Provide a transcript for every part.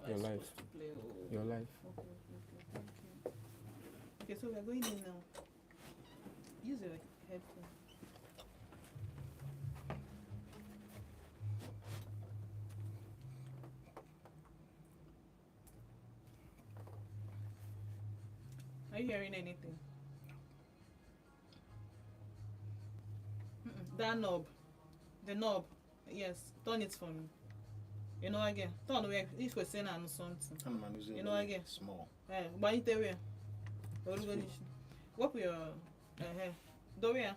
I Your life. supposed to play? Oh. Your life. Okay, thank you. Okay, so we're going in now. Use your headphone. Are you hearing anything? Mm-mm. That knob. The knob. Yes, turn it for me. You know again. Turn where if we're saying and something. Ana m anụzi You know obere again. small. Eh, gbalitewe ya. Orugo n'isi. Wepụ ya, ehe. Dowe ya.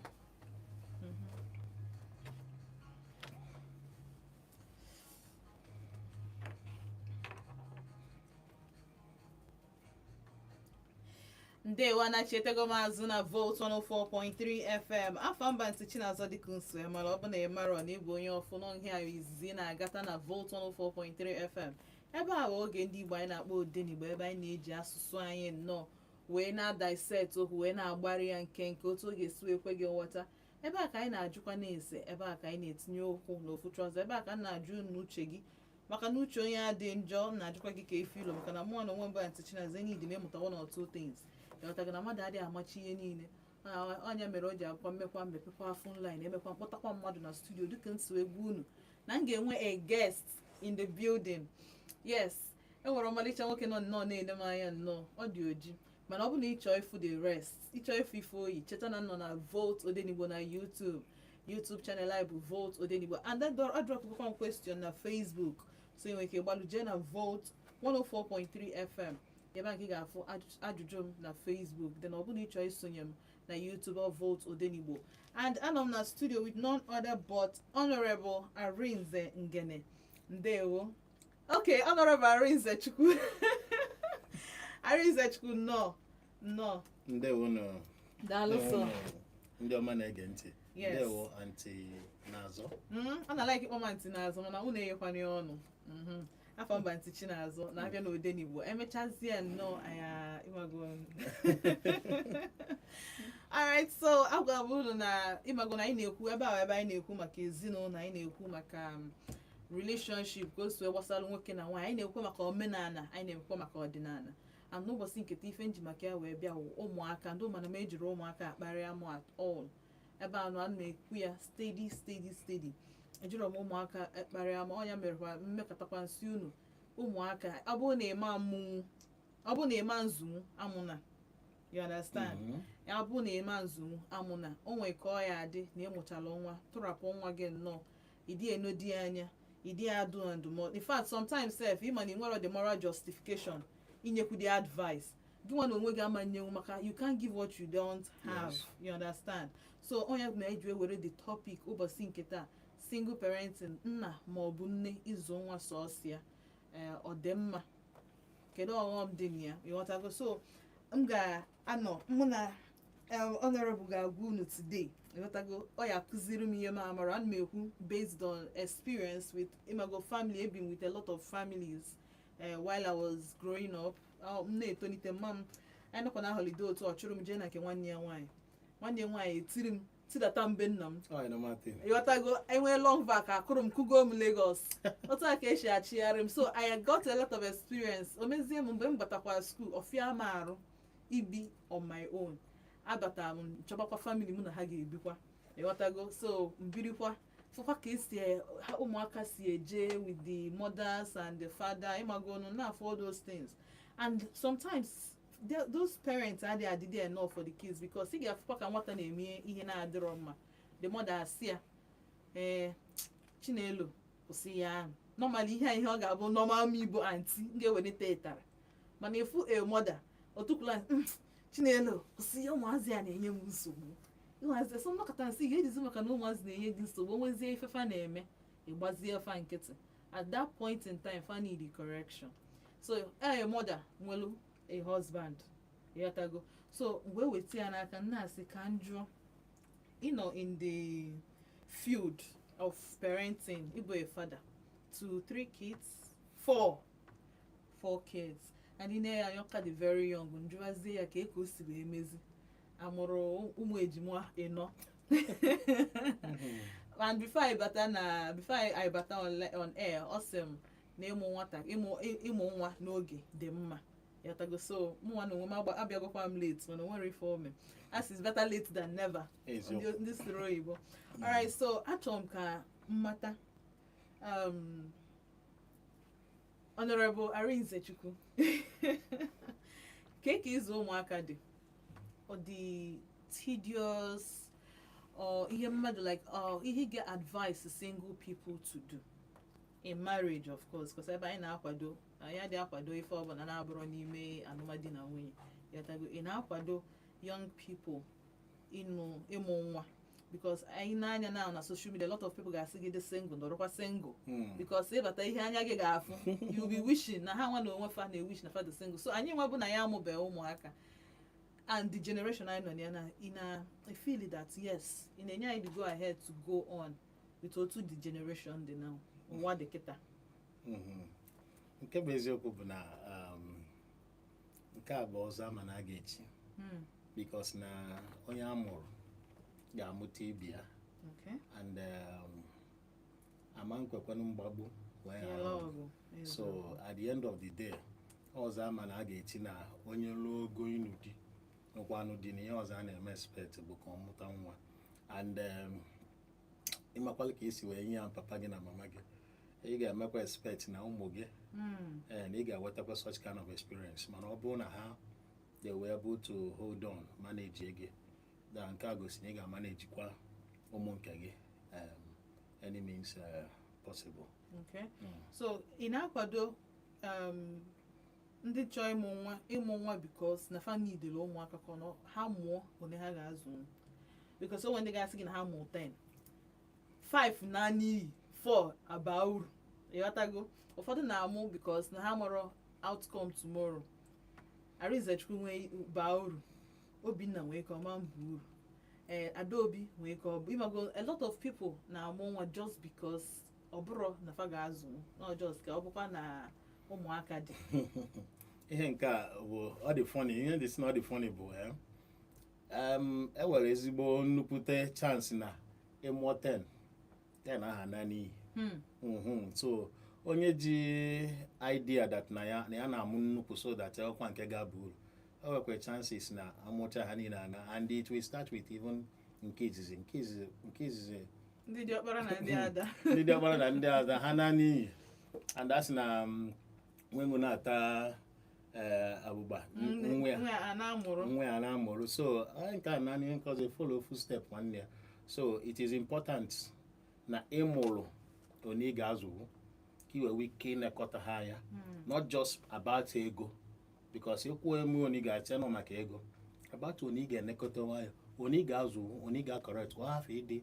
Ndewo, anachetego m azụ na Volt 104.3 FM. Afọ mba ntị Chinazọ dịka nso mara ọ bụ na ị marọ na ịbụ onye ọfụ n'ọhịa izizi na-agata na Volt 104.3 FM. Ebe a bụ oge ndị Igbo anyị na-akpọ Odenigbo, ebe anyị na-eji asụsụ anyị nnọọ wee na-adissect okwu, wee na-agbari ya nke nke otu ọ ga-esi wee kwe gị nghọta. Ebe a ka anyị na-ajụkwa na-ese, ebe a ka anyị na-etinye okwu n'ofu trọzọ, ebe a ka m na-ajụ unu uche gị, maka na uche onye adị njọ. M na-ajụkwa gị ka efi ụlọ, maka na mụọ na onwe mba ntị Chinazọ enyi dị m ịmụta one or two things. Ịghọtago na mmadụ adịghị amachi ihe niile. Ọnya mere o ji akwụkwọ mmekwa mepekwa phone line, emekwa mkpọtakwa mmadụ na studio, dịka nsi egwu unu na m ga-enwe a guest in the building. Yes, enwere ọmalịcha nwoke nọ nnọọ na-ele m anya nnọọ. Ọ dị oji, mana ọ bụ na ịchọọ ịfụ the rest, ịchọọ ịfụ ife oyi, cheta na nọ na Volt Odenigbo na YouTube. YouTube channel anyị bụ Volt Odenigbo, and then ọ dropụkwa m question na Facebook, so ị nwere ike gbalụ jee na Volt 104.3 FM, ebe a ka ị ga-afụ ajụjụ m na Facebook. Then ọ bụrụ na ị chọọ isonye m na YouTube, ọ Volt Odenigbo. And anọ m na studio with none other but Honorable Arinze Ngene. Ndewo. Okay, Honorable Arinze Chukwu, Arinze Chukwu, nnọọ, nnọọ. Ndewo nụ. Daalụ Ndewo sọ. nụ, ndị ọma na-ege ntị. Yes. Ndewo, Aunty N'azọ. Ọ na-like ịkpọ m Aunty N'azụ, mana unu enyekwana ya ọnụ. Afọ mba ntị Chinazụ na-abịa n'Odenigbo emechazie nnọọ anya ịmago. Alright, so agwa m unu na ịmago na anyị na-ekwu ebe a, ebe anyị na-ekwu maka ezinụlọ, anyị na-ekwu maka relationship, ka o si wee gbasara nwoke na nwaanyị, anyị na-ekwu maka omenala, anyị na-ekwu maka ọdịnala. And n'ụbọchị nketa, ife nji maka ya wee bịa wụ ụmụaka. Ndị mana m ejiri ụmụaka akparịa mụ at all. Ebe anụ a na-ekwu ya steady, steady, steady, ejiri m ụmụaka ekparịa ma ọnya merekwa mmekọtakwa nsị unu ụmụaka. Ọ bụrụ na ịma mmụnwụ, ọ bụrụ na ịma nzunwu amụna, you understand? Mhm. Ya bụ na ịma nzunwu amụna, o nwee ka ọ ya adị na ịmụchala nwa, tụrapụ nwa gị nnọọ, ịdị enodi ya anya, ịdị adụ na ndụmọdụ. In fact, sometimes sef, ịma na ị nwere the moral justification inyekwu the advice gị nwa na onwe gị ama nyenwu, maka you can't give what you don't have. Yes. You understand? So onye na-eji ewere the topic ụbọchị nke taa, single parenting, nna ma ọ bụ nne ịzụ nwa sọọsịa, ee, ọ dị mma? Kedu ọghọm dị na ya? Ịghọtago? So m ga-anọ, mụ na Honorable ga-agwa unu today. Ịghọtago? Ọ ya akụziri m ihe m amara. Ana m ekwu based on experience with, ịmago, family ebi m with a lot of families while I was growing up. M na-etolite, mma m, anyị nọkwa na holiday otu ọ chụrụ m jee na nke nwanne ya nwaanyị. Nwanne ya nwaanyị etiri m tidata mbe nna m. Ọ normal thing. Ịghọtago? Enwee long vac, akụrụ m kugo m Lagos. Otu a ka esi achịgharị m. So I got a lot of experience. O mezie m mgbe m batakwara school, ọfịa m arụ ibi on my own. Abatara m, chọbakwa family mụ na ha ga-ebikwa. Ịghọtago? So mbirikwa, fụkwa ka esi ha ụmụaka si eje with the mothers and the father. Ịmago nụ na-afụ all those things, and sometimes those parents adịghị adịdị enough for the kids, because ị ga-afụkwa ka nwata na-eme ihe na-adịrọ mma, the mother asị ya, "Ee, Chinelo, kwụsị ya ahụ." Normally ihe a, ihe ọ ga-abụ normal m igbo aunty m ga-ewelite ịtara, mana ịfụ a mother otukwula, "Chinelo, kwụsị ya, ụmụazị a na-enye m nsogbu." Ụmụazị so nnọkọta nsị ga-ejizi maka na ụmụazị na-enye gị nsogbu, onwezie ife fa na-eme, ịgbazie fa nkịtị. At that point in time, fa need correction. So a mother nwelu a husband, ịghọtago? So mgbe weta ya n'aka m na-asị ka m jụọ, ịnọ in the field of parenting, ịbụ a father to three kids, four kids, and ine ya anya ka dị very young. Njụwazie ya ka e ka o si wee mezi amụrụ ụmụ ejima ịnọ. And before I bata na before I bata on air, ọ sị m na Na ịmụ nwata, ịmụ nwa n'oge dị mma, yatago. So mụnwa na onwe m abịagokwa m late, mana o nwere ife ome as is better late than never. Eziokwu. Ndị soro oyibo. Alright, so achọrọ m ka mmata, Honorable Arinze Chukwu, ka ịzụ ụmụaka dị, ọ dị tedious or ihe mmadụ like or ihe get advice single people to do in marriage, of course, because ebe anyị na-akwado, anyị adịghị akwado ife ọbụla na-abụrụ n'ime alụmdi na nwunye, yatago. Ị na-akwado young people ịnụ, ịmụ nwa? Because anyị na-anya now na social media, a lot of people ga-asị gị dị single, nọrọkwa single, because ịbata, ihe anya gị ga-afụ, you be wishing na ha nwa na onwe fa na-ewish na fa dị single. So anyị nwa bụ na ya amụbeghị ụmụaka and the generation anyị nọ na ya na ị na feel that yes, ị na-enye anyị the go ahead to go on with otu the generation dị now, ụwa dị kịta. Nke bụ eziokwu bụ na nke a bụ ọzọ ama na a ga-echi, because na onye a mụrụ ga-amụta ibi ya and ama nkwekwanụ mgbagbu wee Yala ghara ọgụ. Ọgụ. So at the end of the day, ọzọ ama na a ga-echi na onye lụọ ogo ịnụ di, nwekwanụ di, na ihe ọzọ a na-eme expect bụ ka ọ mụta nwa. And ịmakwala ka esi wee nye ya papa gị na mama gị, ị ga-emekwa expect na ụmụ gị, ee, na ị ga-enwetakwa such kind of experience. Mana ọ bụrụ na ha they were able to hold on, manage gị, na nke a gosi na ị ga-amanejikwa ụmụ nke gị any means possible. Okay. So ị na-akwado ndị chọọ ịmụ nwa ịmụ nwa because na fa needere ụmụaka, ka ọ nọ ha mụọ one ha ga-azụ? Because o nwere ndị ga-asị gị na ha mụọ 10, 5 na n'iyi, 4 aba uru, ịghọtago. Ụfọdụ na-amụ because na ha mụrụ outcome tomorrow. Arinzechukwu nwee baa uru, Obinna nwee ka ọma mba uru, ee, Adaobi nwee ka ọ bụ. Ịmago, a lot of people na-amụ nwa just because ọ bụrụ na fa ga-azụ, not just ka ọ bụkwa na ụmụaka dị. Ihe nke a bụ, ọ dị funny. Ihe dị si na ọ dị funny bụ e nwere ezigbo nnukwute chance na ịmụọ 10, 10 aha na n'iyi. So onye ji idea that na ya na-amụ nnukwu so that ọkwa nke ga-aba uru, o nwekwa chances na amụcha ha niile ana, and it will start with even nke izizi, nke izizi, nke izizi. Ndị diọkpara na ndị ada. Ndị diọkpara na ndị ada ha na n'iyi. And a sị na nwengu na-ata abụba nwa ya. Nwa a na-amụrụ. Nwa ya na-amụrụ. So anyị nke a naanị ihe nke ọzọ follow footstep nwanne ya. So it is important na ịmụrụ onye ị ga-azụwu ka i wee nwee ike ịnekọta ha anya, not just about ego, because ịkwụ emu onye ị ga-ache nọ maka ego, about onye ị ga-enekọta nwayọ, onye ị ga-azụwu, onye ị ga-correct, ka ọ hafụ ịdị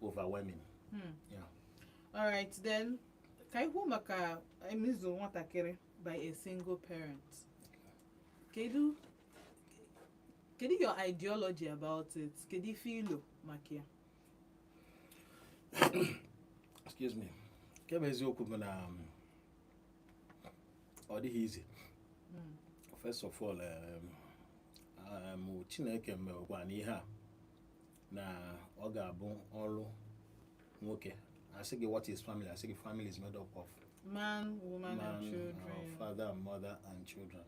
overwhelming. Yeah. Alright then, ka anyị kwuo maka ịzụ nwatakịrị by a single parent. Kedu your ideology about it? Kedu ife ilo maka ya? Excuse me. Nke bụ eziokwu bụ na ọ dịghị easy. First of all, Chineke mewekwa na ihe a na ọ ga-abụ ọrụ nwoke. Asị gị, "What is family?" Asị gị, "Family is made up of man, woman man, and children." Father and mother and children.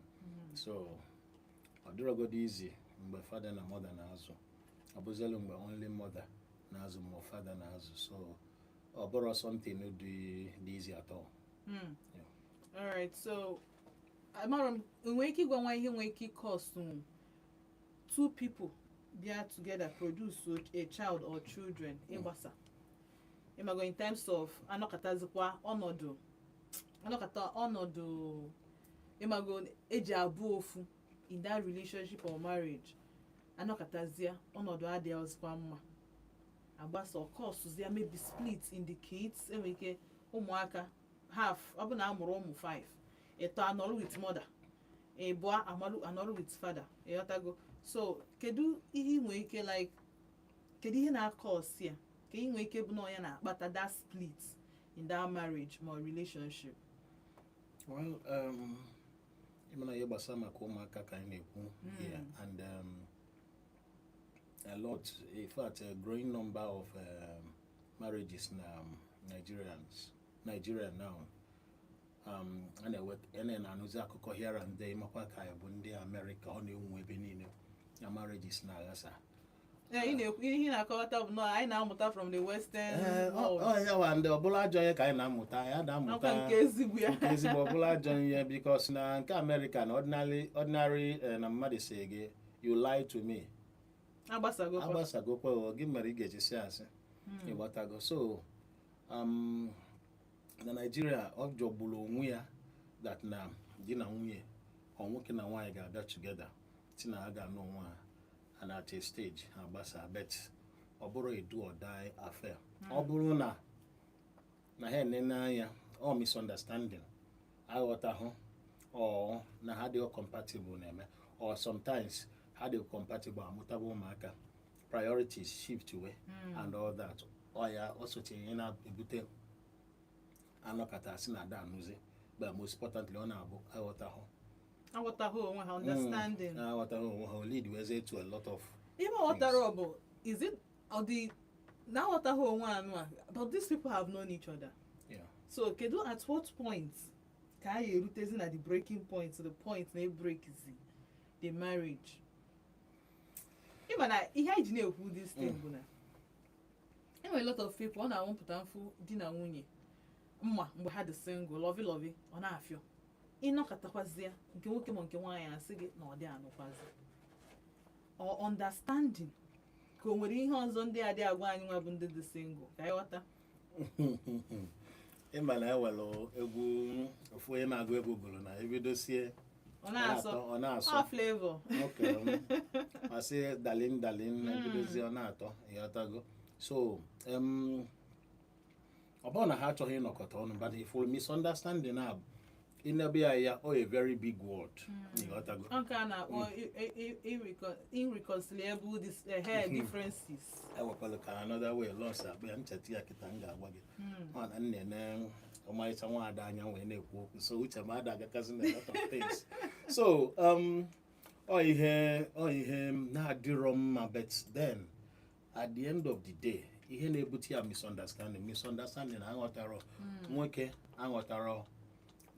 So ọ dịrọgodo easy mgbe father na mother na-azụ, ọ bụzielu mgbe only mother na-azụ ma father na-azụ. So ọ bụrụ something dị easy at all. Yeah. Alright, so amara m enwere ike ịgwa nwa ihe nwere ike cause two people bịa together produce a child or children ịgbasa, ịmago, in terms of anọkọtazikwa ọnọdụ, anọkọta ọnọdụ, ịmago, eji abụ ofu in that relationship or marriage, anọkọtazie ọnọdụ adịghịzikwa mma, agbasa, causezie maybe split in the kids. Enwere ike ụmụaka half, ọ bụ na a mụrụ ụmụ 5, ịtọ anọrụ with mother, ịbụọ amarụ anọrụ with father, ịghọtago. So kedu ihe ị nwere ike, like, kedu ihe na-acause ya, ka ị nwee ike bụ na ọ ya na-akpata that split in that marriage ma relationship? Well, ịmana ihe gbasara maka ụmụaka ka anyị na-ekwu here, and a lot, in fact, a growing number of marriages na Nigerians, Nigeria now A na-eweta, a na-anụzi akụkọ here and there, makwa ka anyị bụ ndị Amerịka, ọ na-enwu ebe niile na marriages na-aghasa. Ee, ị na-ekwu ihe ị na-akọwata bụ na anyị na-amụta from the Western world. Ọ ya wa ndị ọbụla ajọ ihe ka anyị na-amụta ya na-amụta. Nakwa nke ezigbo ya. Nke ezigbo ọbụla ajọ ihe, because na nke Amerịka na ordinary, na mmadụ si gị, "You lie to me." Agbasagokwa. Agbasagokwa. O gị mere ị ga-eji si asị, ịghọtago? So na Naijiria, ọ jọgburu onwe ya that na di na nwunye, ọ nwoke na nwaanyị ga-abịa together si na ha ga-anụ onwe ha, and at a stage ha agbasa. But ọ bụrụ a do or die affair, ọ bụrụ na ha enene anya ọ misunderstanding, aghọtahụ, ọ na ha adịghị compatible na-eme, or sometimes ha dị compatible, amụtaba ụmụaka, priorities shift way and all that. Ọ ya o soche ihe na-ebute anọkọta asị na ada anụzi. But most importantly, ọ na-abụ aghọtahụ. Aghọtaghị onwe ha, understanding. Aghọtahụ onwe ha lead weze to a lot of Ihe m ghọtara ọ bụ, is it ọ dị na aghọtaghị onwe anụ a, but these people have known each other. So kedu at what point ka anyị erutezi na the breaking point, the point na breakzi the marriage? Ịma na ihe anyị ji na-ekwu this thing bụ na enwere a lot of people ọ na-awụpụta mfu di na nwunye mma mgbe ha dị single, lovey lovey, ọ na-afịọ ịnọkọtakwazie, nke nwoke ma nke nwaanyị asị gị na ọ dị anụkwazi. Ọ understanding ka o nwere ihe ọzọ ndị a dị agwa anyị nwa bụ ndị dị single ka anyị ghọta? Ịma na ewere egwu ofu onye na-agụ egwu gụrụ na ebidosie ọ na-asọ. Ọ na-asọ. Ọ Flavour. Okay, masị darling, darling, na-ebidozie ọ na-atọ, ịghọtago? So ọ bụrụ na ha achọghị ịnọkọta ọnụ, but if we misunderstanding a inebe ya ya, ọ a very big word, ịghọtago? Nke a na-akpọ irreconcilable hair differences. Ewekwala ka another way loss akpụ ya ncheta ya kịta m ga-agwa gị. Ọ na m na-ene ọmarịcha nwaada anya wee na-ekwu okwu, so uche m ada agakazi na a lot of things. So ọ ihe na-adịrọ mma, but then at the end of the day, ihe na-ebute ya misunderstanding, aghọtarọ nwoke, aghọtarọ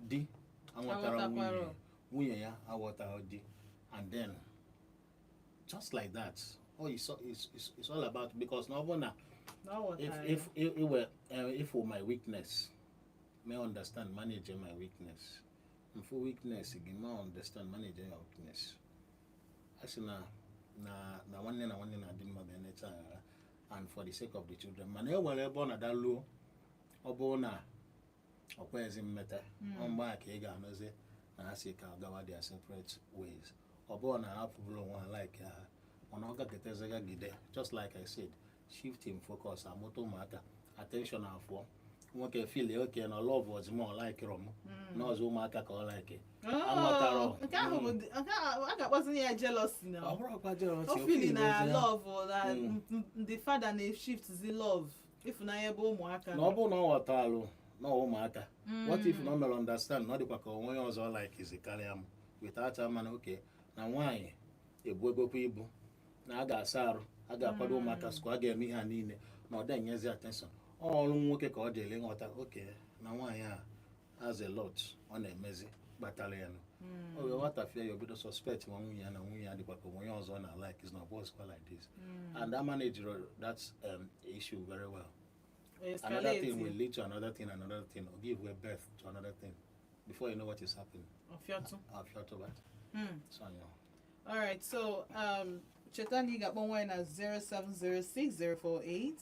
di, aghọtarọ nwunye. Aghọtakwarọ. Nwunye ya aghọtarọ di, and then just like that, oh, it's all about because na ọ bụ na Na ọ if ghọtara. If my weakness may understand, manage my weakness, mfu weakness gị ma understand, manage your weakness, a sị na nwanne na nwanne na-adị mma bụ enecha aghara, and for the sake of the children. Mana e nwere ebe ọ na-adaluo, ọ bụrụ na ọ kweghịzi mmeta, ọ mgbe a ka ị ga-anụzi na ha si ka gawa their separate ways. Ọ bụrụ na ha pụbụrụ onwe ha like ha, mana ọ gagidezegagide, just like I said, shifting focus, amụta ụmụaka, attention afọ nwoke feel oke na love was more like m na ọzọ ụmụaka ka ọ like. Aghọtara. Nke ahụ bụ nke ahụ a ga-akpọzi ya jealousy na Ọ bụrụkwa jealousy. O feel na love na the father na-shift zi love, ịfụnanya ebe ụmụaka. Na ọ bụrụ na ọ ghọtalụ na ọ ụmụaka, what if na ọ mere understand na ọ dịkwa ka onwe ya ọzọ like izi karịa m without mana oke na nwaanyị ebuegokwa ibu na a ga-asa arụ, a ga-akwado ụmụaka school, a ga-eme ihe a niile, na ọ na-enyezi attention. Ọ ọrụ nwoke ka ọ dịrị nghọta oke na nwaanyị a has a lot ọ na-emezi kpatara ya nụ. O wee ghọtafie ya, obido suspect nwa nwunye ya na nwunye ya dịkwa ka onwe ya ọzọ na like is not was like this, and I managed that issue very well. Another thing will lead to another thing, another thing or give birth to another thing before you know what is happening. Ọfịọtụ. Afịọtụba. So yeah. Alright, so cheta na ị ga-akpọ nwaanyị na 0706048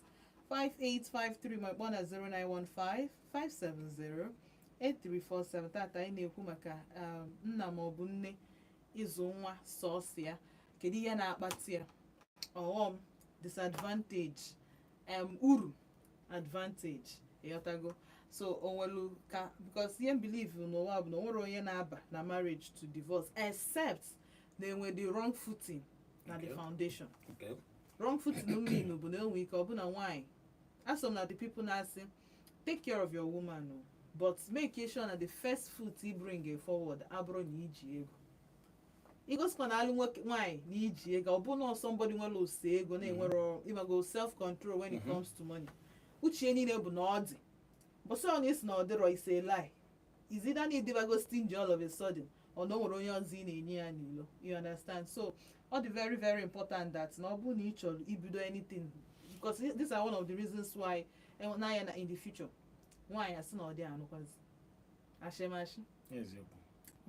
5853 ma kpọọ na 0915 570 8347. Tata anyị na-ekwu maka nna ma ọ bụ nne ịzụ nwa sọọsọ ya. Kedu ihe na-akpata ya? Ọghọm, disadvantage, uru, advantage, ịghọtago? So onwelu ka, because ihe m believe n'ụwa bụ na onwere onye na-aba na marriage to divorce except na enwe the wrong footing na the foundation. Wrong footing mean bụ na enwe ike ọ bụ na nwaanyị asom na the people na-asị, "Take care of your woman o," but make sure na the first foot i bring forward abụrụ na iji ego. Igosikwa na alụ nwoke nwaanyị na iji ego, ọ bụ na somebody nwere ose ego na-enwero ịmago self control when it comes to money, uche niile bụ na ọ dị bụsọ na isi na ọ dịrọ ise lie. Is either na ịdịbago stingy all of a sudden, or na o nwere onye ọzọ ị na-enye ya n'ilo. You understand? So ọ dị very, very important that na ọ bụrụ na ị chọrọ ibido anything, because these are one of the reasons why n'anya na in the future, nwaanyị asị na ọ dị anụkwazi ashịmashi. Eziokwu.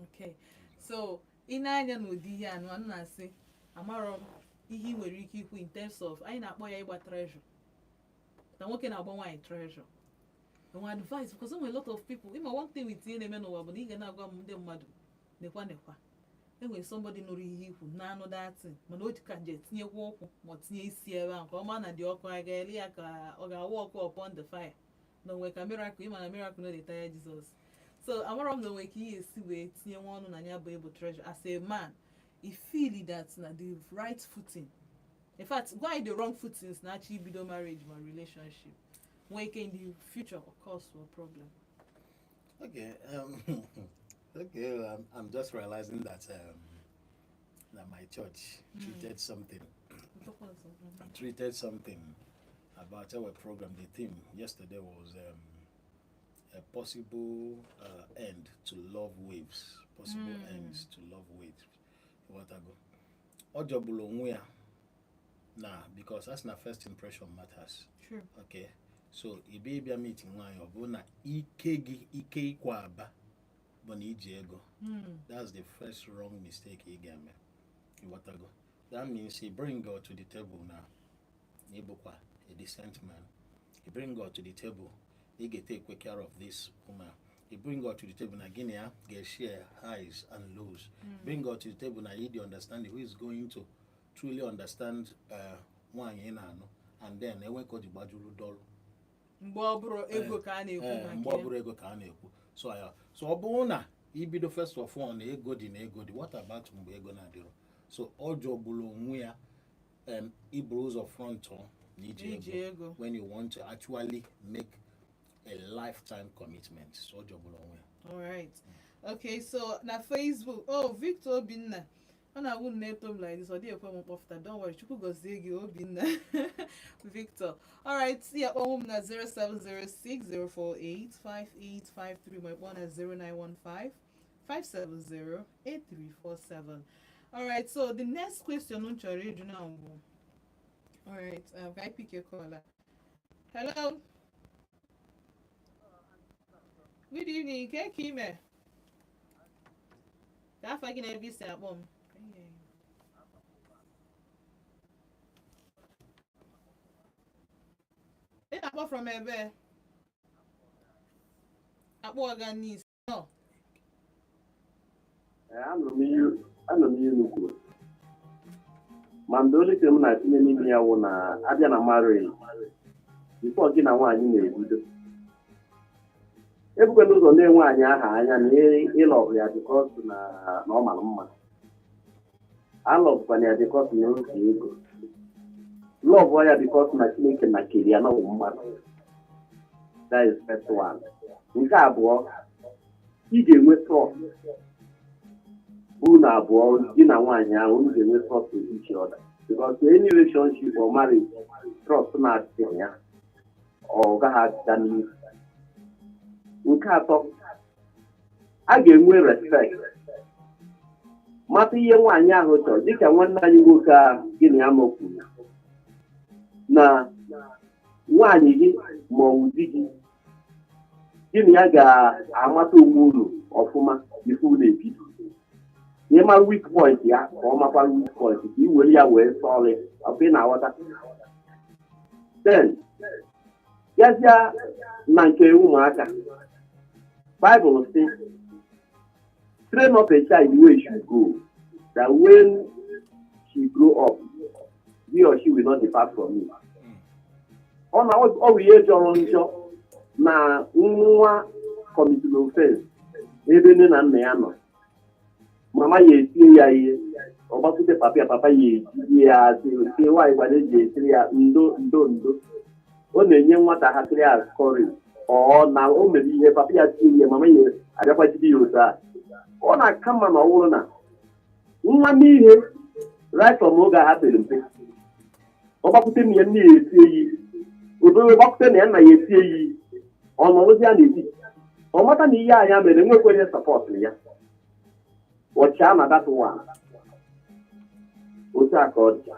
Okay, so ị na-anya n'ụdị ihe anụ anụ na-asị, amarọ m ihe ị nwere ike ikwu in terms of anyị na-akpọ ya ịgba treasure, na nwoke na-agba nwaanyị treasure, enwe advice, because o nwere a lot of people. Ịma, one thing with ihe na-eme n'ụwa bụ na ị ga na-agwa m ndị mmadụ, nekwa nekwa, enwere somebody nụrụ ihe ikwu na-anụ datin, mana o ji ka nje tinyekwa ụkwụ ma ọ tinye isi ebe ahụ ka ọ maa na dị ọkụ a ga-ele ya ka ọ ga-awa ọkụ upon the fire na onwe ka miracle. Ịma na miracle no dey tire Jesus. So amarọ m na onwe ka ihe esi wee tinye nwa ọnụ na ya bụ ịbụ treasure. As a man, I feel that na the right footing, in fact, gwa anyị the wrong footings na-achọ ibido marriage ma relationship nwee ike in the future of course for problem. Okay. I'm just realizing that my church treated something about our program. The theme yesterday was a possible end to love waves. Possible ends to love waves. What I go. Ọ jọgburu onwe ya na because that's na first impression matters. True. Okay, so ị bịa meet nwaanyị, ọ bụ na ike gị, ike ịkwa aba bụ na iji ego, that's the first wrong mistake ị ga-eme. Ịghọtago? That means you bring God to the table na ịbụkwa a decent man. You bring God to the table, ị ga-take care of this woman. You bring God to the table na gịnị ya ga-share highs and lows. Bring God to the table na you the understanding, who is going to truly understand nwaanyị ị na-anụ, and then enwe ka o ji gbajuru dọlụ. Mgbe ọ bụrụ ego ka a na-ekwu Ee, mgbe maka ọ ya. Bụrụ ego ka a na-ekwu. So ya, so ọ bụrụ na ibido first of all na ego dị, na ego dị, what about mgbe ego na-adịrọ? So ọ jọgburu onwe ya iburu ụzọ front on na iji iji ego ego when you want to actually make a lifetime commitment. So ọ jọgburu onwe ya. All right. Okay, so na Facebook, oh, Victor Obinna. Ọ na-awụ m na-eto m like this, ọ dịghị ekwe m mkpọfụta. Don't worry, Chukwu gọzie gị, Obinna. Victor. All right, see ya, kpọọ m na 0706 048 5853, ma kpọọ na 0915 570 8347. All right, so the next question m chọrọ ịjụ na bụ, all right, ka anyị pick a caller. Hello. Good evening, ke ka ime? Ka afa gị na ebe isi akpọ m? Ị na-akpọ from ebe? Akpọ ọganis. No. Ee, anụrụ m ihe unu kwuru, ma mgbe onye m na-etinye n'ime ya wụ na abịa na marriage, before gị na nwaanyị na-ebido, ebukwana ụzọ na nwaanyị aha anya na ịlọbụ ya because na ọ mara mma, alọbụkwana ya because na o ji ego, lọbụọ ya because na Chineke na kiri ya na ọwụ mmadụ. That is first one. Nke abụọ, ị ga-enwe trust. Unu abụọ, di na nwaanyị ahụ, unu ga-enwe trust with each other, because any relationship or marriage trust na-adịghị ya, ọ gaghị aga n'ihu. Nke atọ, a ga-enwe respect, mata ihe nwaanyị ahụ chọrọ, dịka nwanne anyị nwoke a gị na ya nọ kwuru na nwaanyị gị ma ọ bụ di gị, gị na ya ga-amata onwe unu ọfụma before unu ebido. Ịma weak point ya, ka ọ makwara weak point, ka i were ya wee sọrị ọkụ. Ị na-aghọta? Then bịazịa na nke ụmụaka, Bible sị, "Train up a child the way he should go, that when she grow up, he or she will not depart from it." Ọ na ọ bụ ihe jọrọ njọ na nwa committed offense ebe nne na nna ya nọ, mama ya etie ya ihe, ọ gbakwute papa ya, papa ya ejide ya, asị sie nwaanyị gwara eji esiri ya ndo ndo ndo. Ọ na-enye nwatakịrị a courage. Ọ na o mere ihe, papa ya tie ihe, mama ya abịakwa jide ya otu a. Ọ na-aka mma na ọ bụrụ na nwa n'ihe right from oge a ha pere mpe, ọ gbakwute na ya, nne ya etie ya ihe, obere gbakwute na ya, nna ya etie ya ihe, ọ nọrọzi ya n'etiti. Ọ mata na ihe anya mere enwekwa onye support ya. Ọchịa na that one. Otu a ka ọ dị.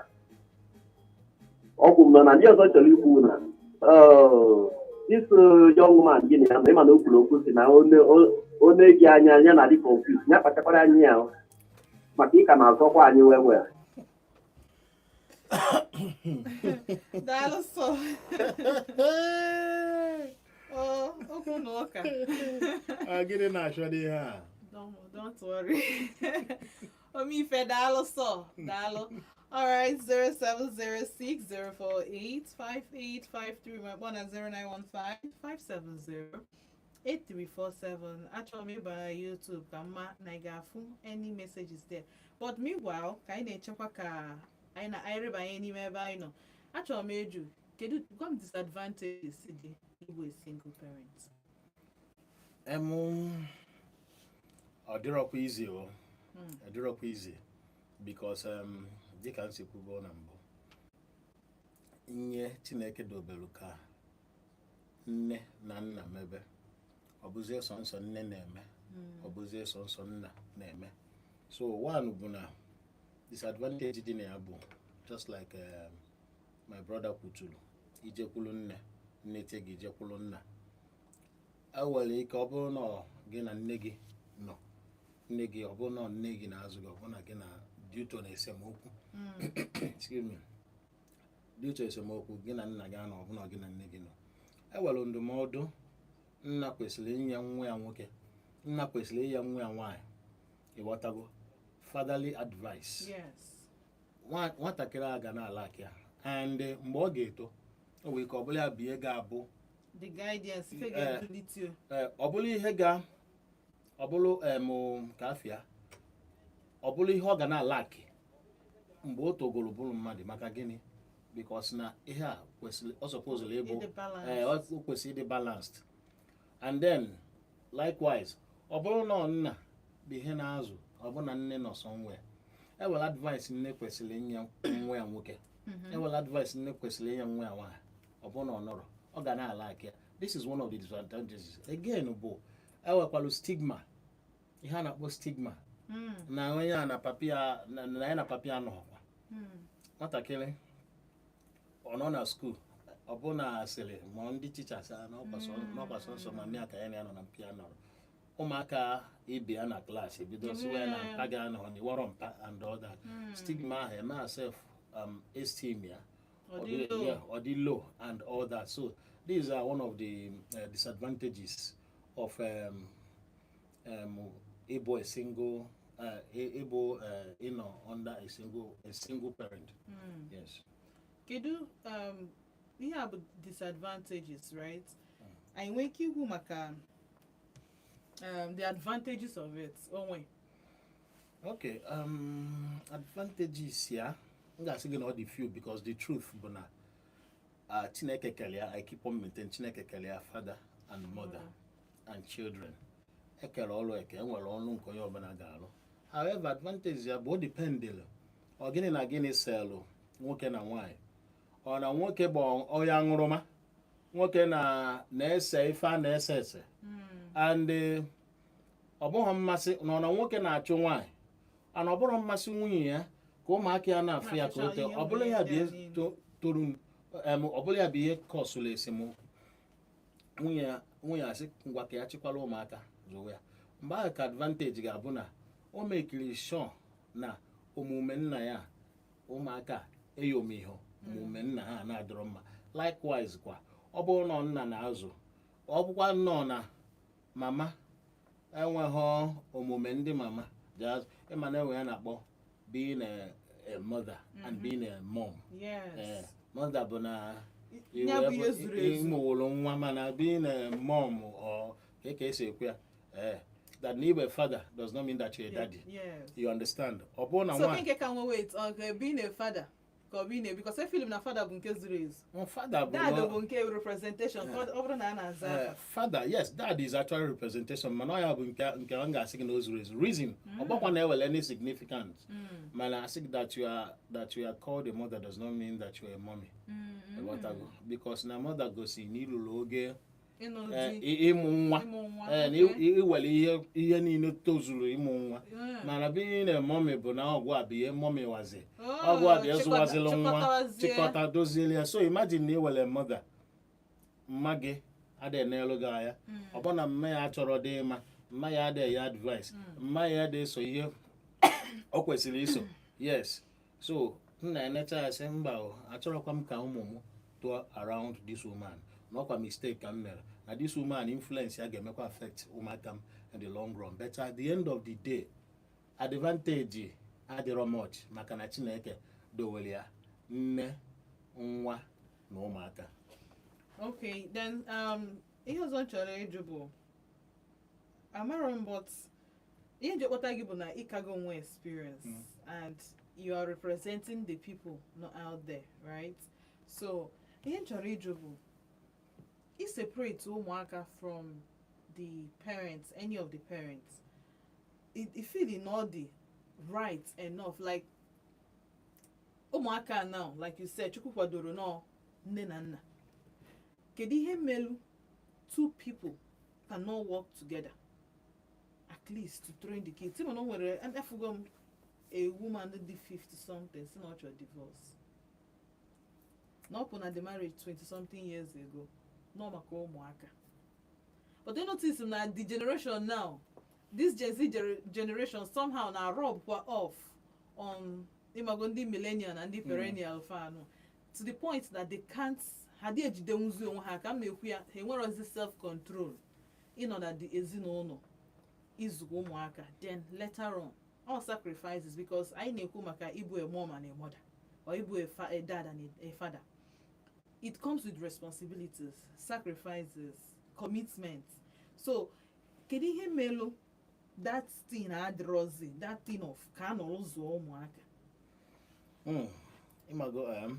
Ọkwụ m nọ na ndị ọzọ chọrọ ikwu na this young man gịnị ya na ịma na o kwuru okwu si na ọ na-eji anya ya na dị confused, ya kpachakwara anya ya maka ị ka na-azọkwa anyị wee wee. Daalụ sọ. O okwu na ụka. Ah, gịnị na-achọ n'ihe a? Don't worry. Omife, daalụ sọ, daalụ. All right, 07060485853, ma kpọọ na 09155708347. Achọrọ m ịba na YouTube ka mma na ị ga-afụ any messages there. But meanwhile, ka anyị na-echekwa ka anyị na anyị rịbanye n'ime ebe anyị nọ, achọrọ m ịjụ, kedu, gwa m disadvantages dị ịbụ a single parent. Ọ dịrọkwa easy o. Ọ dịrọkwa easy because dịka m si kwubo na mbụ, ihe Chineke dobelu ka nne na nna mebe, ọ bụzie sọ nsọ nne na-eme, ọ bụzie sọ nsọ nna na-eme. So one bụ na disadvantage dị na ya bụ, just like my brother kwuturu, ijekwulu nne, nne tie gị, ijekwulu nna. E nwere ike ọ bụrụ na ọ gị na nne gị nọ, nne gị, ọ bụrụ na ọ nne gị na-azụ gị, ọ bụrụ na gị na due to na esemokwu, excuse me, due to esemokwu gị na nna gị anọ, ọ bụrụ na gị na nne gị nọ, e nwere ndụmọdụ nna kwesịrị inye nwa ya nwoke, nna kwesịrị inye nwa ya nwaanyị, ịghọtago, fatherly advice. Nwatakịrị a ga na-ala ya, and mgbe ọ ga-eto, o nwere ike ọ bụla ya bụ ihe ga-abụ the guidance ife ga-edulite o. Ee, ọ bụrụ ihe ga ọ bụrụ em ka afịa, ọ bụrụ ihe ọ ga na-alaki mgbe o togoro bụrụ mmadụ. Maka gịnị? Because na ihe a kwesịrị, ọ supposed ịbụ ịdị balance. Ee, ọ kwesịrị ịdị balanced. And then likewise, ọ bụrụ na ọ nna bụ ihe na-azụ, ọ bụ na nne nọ somewhere, ewere advice nne kwesịrị inye nwa ya nwoke, ewere advice nne kwesịrị inye nwa ya nwaanyị, ọ bụrụ na ọ nọrọ, ọ ga na-ala aka ya. This is one of the disadvantages. Again bụ ewekwalụ stigma, ihe a na-akpọ stigma, na onye a na papi ya na ya na papi ya nọkwa. Nwatakịrị ọ nọ na school, ọ bụ na asịrị ma ndị teachers a n'ọkwa sọnsọ ma mmịa ka ya na ya nọ na mpịa nọrọ, ụmụaka ibe ya na class ebido siwa ya na mpa gị anọ na iwọrọ mpa and all that. Stigma ahụ eme self esteem ya Ọ dị low. Yeah, ọ dị low and all that. So these are one of the disadvantages of ịbụ a single ịbụ ịnọ under a single parent. Yes. Kedu ihe a bụ disadvantages, right? Anyị nwee ike ikwu maka the advantages of it onwe? Okay, advantages ya, m ga-asị gị na ọ dị few, because the truth bụ na Chineke kele ya, I keep on maintain, Chineke kele ya father and mother and children. Ekere ọrụ eke, enwere ọrụ nke onye ọbụla ga-arụ. However, advantage ya bụ o dependịlụ ọ gịnị na gịnị selụ nwoke na nwaanyị. Ọ na nwoke bụ onye aṅụrụma, nwoke na na-ese ife a na-ese ese, and ọ bụghị mmasị na ọ na nwoke na-achụ nwaanyị, ana ọ bụrụ mmasị nwunye ya ka ụmụaka ya na-afụ ya ka o tee, ọ bụrụ ya bụ ihe toru ọ bụrụ ya bụ ihe kọsụrụ esemokwu, nwunye ya, nwunye asị ngwa ka ya chịkwara ụmụaka zụwa ya. Mgbe ahụ ka advantage ga-abụ na o mekiri sure na omume nna ya, ụmụaka eyomiho omume nna ha na-adịrọ mma. Likewise kwa, ọ bụrụ na nna na-azụ, ọ bụkwa nnọọ na mama enweghị omume ndị mama ji azụ, ịma na enwe ya na-akpọ being a mother and being a mom. Yes. Mother bụ na Ya bụ ihe zuru ezu. Ịmụwụrụ nwa, mana being a mom, or ka esi ekwu ya, that na ịbụ a father does not mean that you're a daddy. You understand? Ọ bụrụ na So nwaanyị nke ka nwe, wait, ọ ga being a father ka ọ being a, because e feel m na father bụ nke zuru ezu. Well, father bụ Dad bụ nke representation, ka ọ bụrụ na a na-aza afa. Father, yes, dad is actually representation, mana ọ ya bụ nke m ga-asị gị na o zuru ezu. Reason, ọ gbakwa na-ewele any significant, mana asị gị that you are called a mother does not mean that you are a mommy. Ịghọtago? Because na mother gosi na ịlụrụ oge Ịnụ di. Ịmụ nwa. Ịmụ nwa. Ee, na iwere ihe niile tozuru ịmụ nwa, mana being a mommy bụ na ọgwụ a bụ ihe mommy wazi. Oh, ọgwụ a bụ ịzụwazịlụ nwa. Chịkọtawazie. Chịkọta, dozieli ya. So imagine na iwere mother, mma gị adịghị n'elu gị anya, ọ bụ na mma ya achọrọ dị ịma, mma ya adịghị ya advice, mma ya adịghị eso ihe o kwesịrị iso. Yes, so m na-enecha ya sị, mba o, achọrọkwa m ka ụmụ m tụọ around this woman, na ọkwa mistake ka m mere na this woman influence ya ga-emekwa affect ụmụaka m in the long run. But at the end of the day, advantage adịrọ much, maka na Chineke dowere ya nne, nwa na ụmụaka. Okay, then ihe ọzọ m chọrọ ịjụ bụ, amarọ m, but ihe nji kpọta gị bụ na ịkago nwe experience and you are representing the people not out there, right? So ihe m chọrọ ịjụ bụ, i separate ụmụaka from the parents, any of the parents, it feel na ọ dị right enough? Like ụmụaka now, like you said, Chukwu kwadoro nọ nne na nna, kedu ihe melu two people cannot work together at least to train the kids? Ịma na o nwere, efugo m a woman dị 50 something si na ọ chọrọ divorce, na ọ pụ na the marriage 20 something years ago, nọ maka ụmụaka. But they notice na the generation now, this Gen Z generation, somehow na rub kwa off on, ịmago, ndị millennial na ndị perennial fanụ, to the point that they can't, ha dị ejidenwuzi onwe ha. Ka m na-ekwu ya, ha enwerozi self control ịnọ na the ezinụlọ ịzụkwa ụmụaka. Then later on, all sacrifices, because anyị na-ekwu maka ịbụ a mom and a mother, or ịbụ a dad and a father, it comes with responsibilities, sacrifices, commitment. So kedu ihe melụ that thing adịrọzi, that thing of ka a nọrọ zụọ ụmụaka? Ịmago,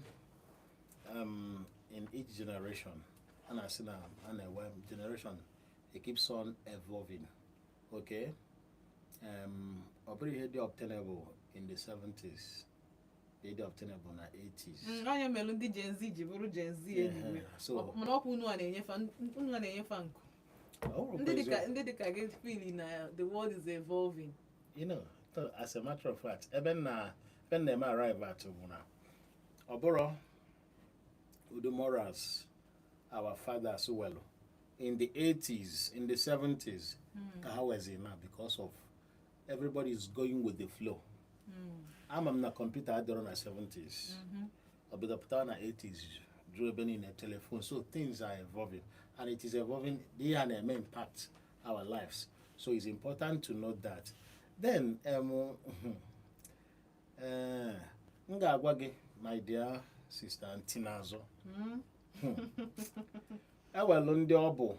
in each generation, a na-asị na a na-enwe generation, it keeps on evolving. Okay, ọ bụrụ ihe dị obtainable in the 70s, dị obtainable na 80s. Onye melụ ndị Gen Z ji bụrụ Gen Z anyway. So Mana ọkwa unu a na-enyefa, unu a na-enyefa nku. Ọ bụrụkwa Ndị dịka eziokwu. Ndị dịka gị feel na the world is evolving. So as a matter of fact, ebe m na-eme arrive at bụ na ọ bụrụ ụdị morals our fathers welu in the 80s, in the 70s, ka ha wezi na, because of everybody is going with the flow. Ama m na kọmputa adịrọ na 70s, ọ bido pụtawa na 80s, jụrụ ebe niile, telephone. So things are evolving, and it is evolving, ihe a na-eme impact our lives, so it's important to note that. Then m ga-agwa gị, my dear sister Ntinazụ, ewelu ndị ọ bụ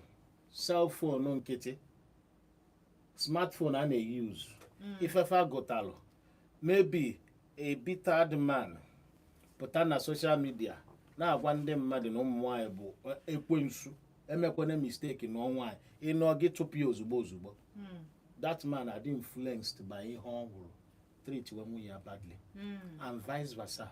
cellphone nkịtị, smartphone a na-use, ifefe agụtalụ, maybe a bitter man pụta na social media na-agwa ndị mmadụ na ụmụ nwanyị bụ ekwensu, emekwana mistake na nwaanyị ịnụọ gị, chụpụ ya ozugbo ozugbo. That man adị influenced by ihe ọ hụrụ, treat we nwunye ya badly, and vice versa,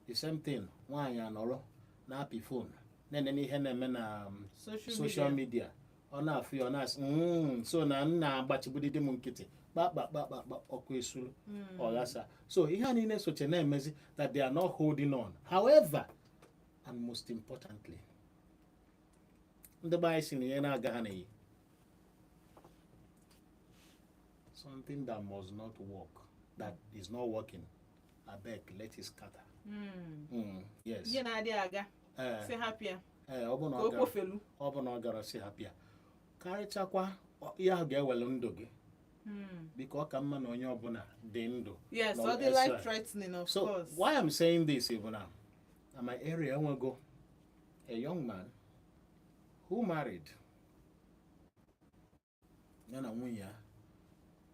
the same thing. Nwaanyị anọrọ na-apị phone, na-enene ihe na-eme na social social media. Media, ọ na-afụ ya, ọ na-asị, so na m na-agbachibudide m nkịtị kpakpakpakpakpa, ọkụ esuru, ọ ghasa." So ihe a niile soche na-emezi that they are not holding on. However, and most importantly, ndị be anyị si na ihe na-aga ha na-eyi something that must not work, that is not working, abeg let it scatter. Yes. Ihe na-adịghị aga, ee si hapịa Ee, ọ bụ na ka ọ o gara kwofelu. Ọ bụ na ọ gara, si hapịa, karịchakwa ihe ahụ ga-ewelu ndụ gị, biko ọ ka mma na onye ọbụla dị ndụ. Yes, nọ ọ dị elsewhere. life threatening, of So course. why I'm saying this bụ na my area, enwego a young man who married, ya na nwunye ya,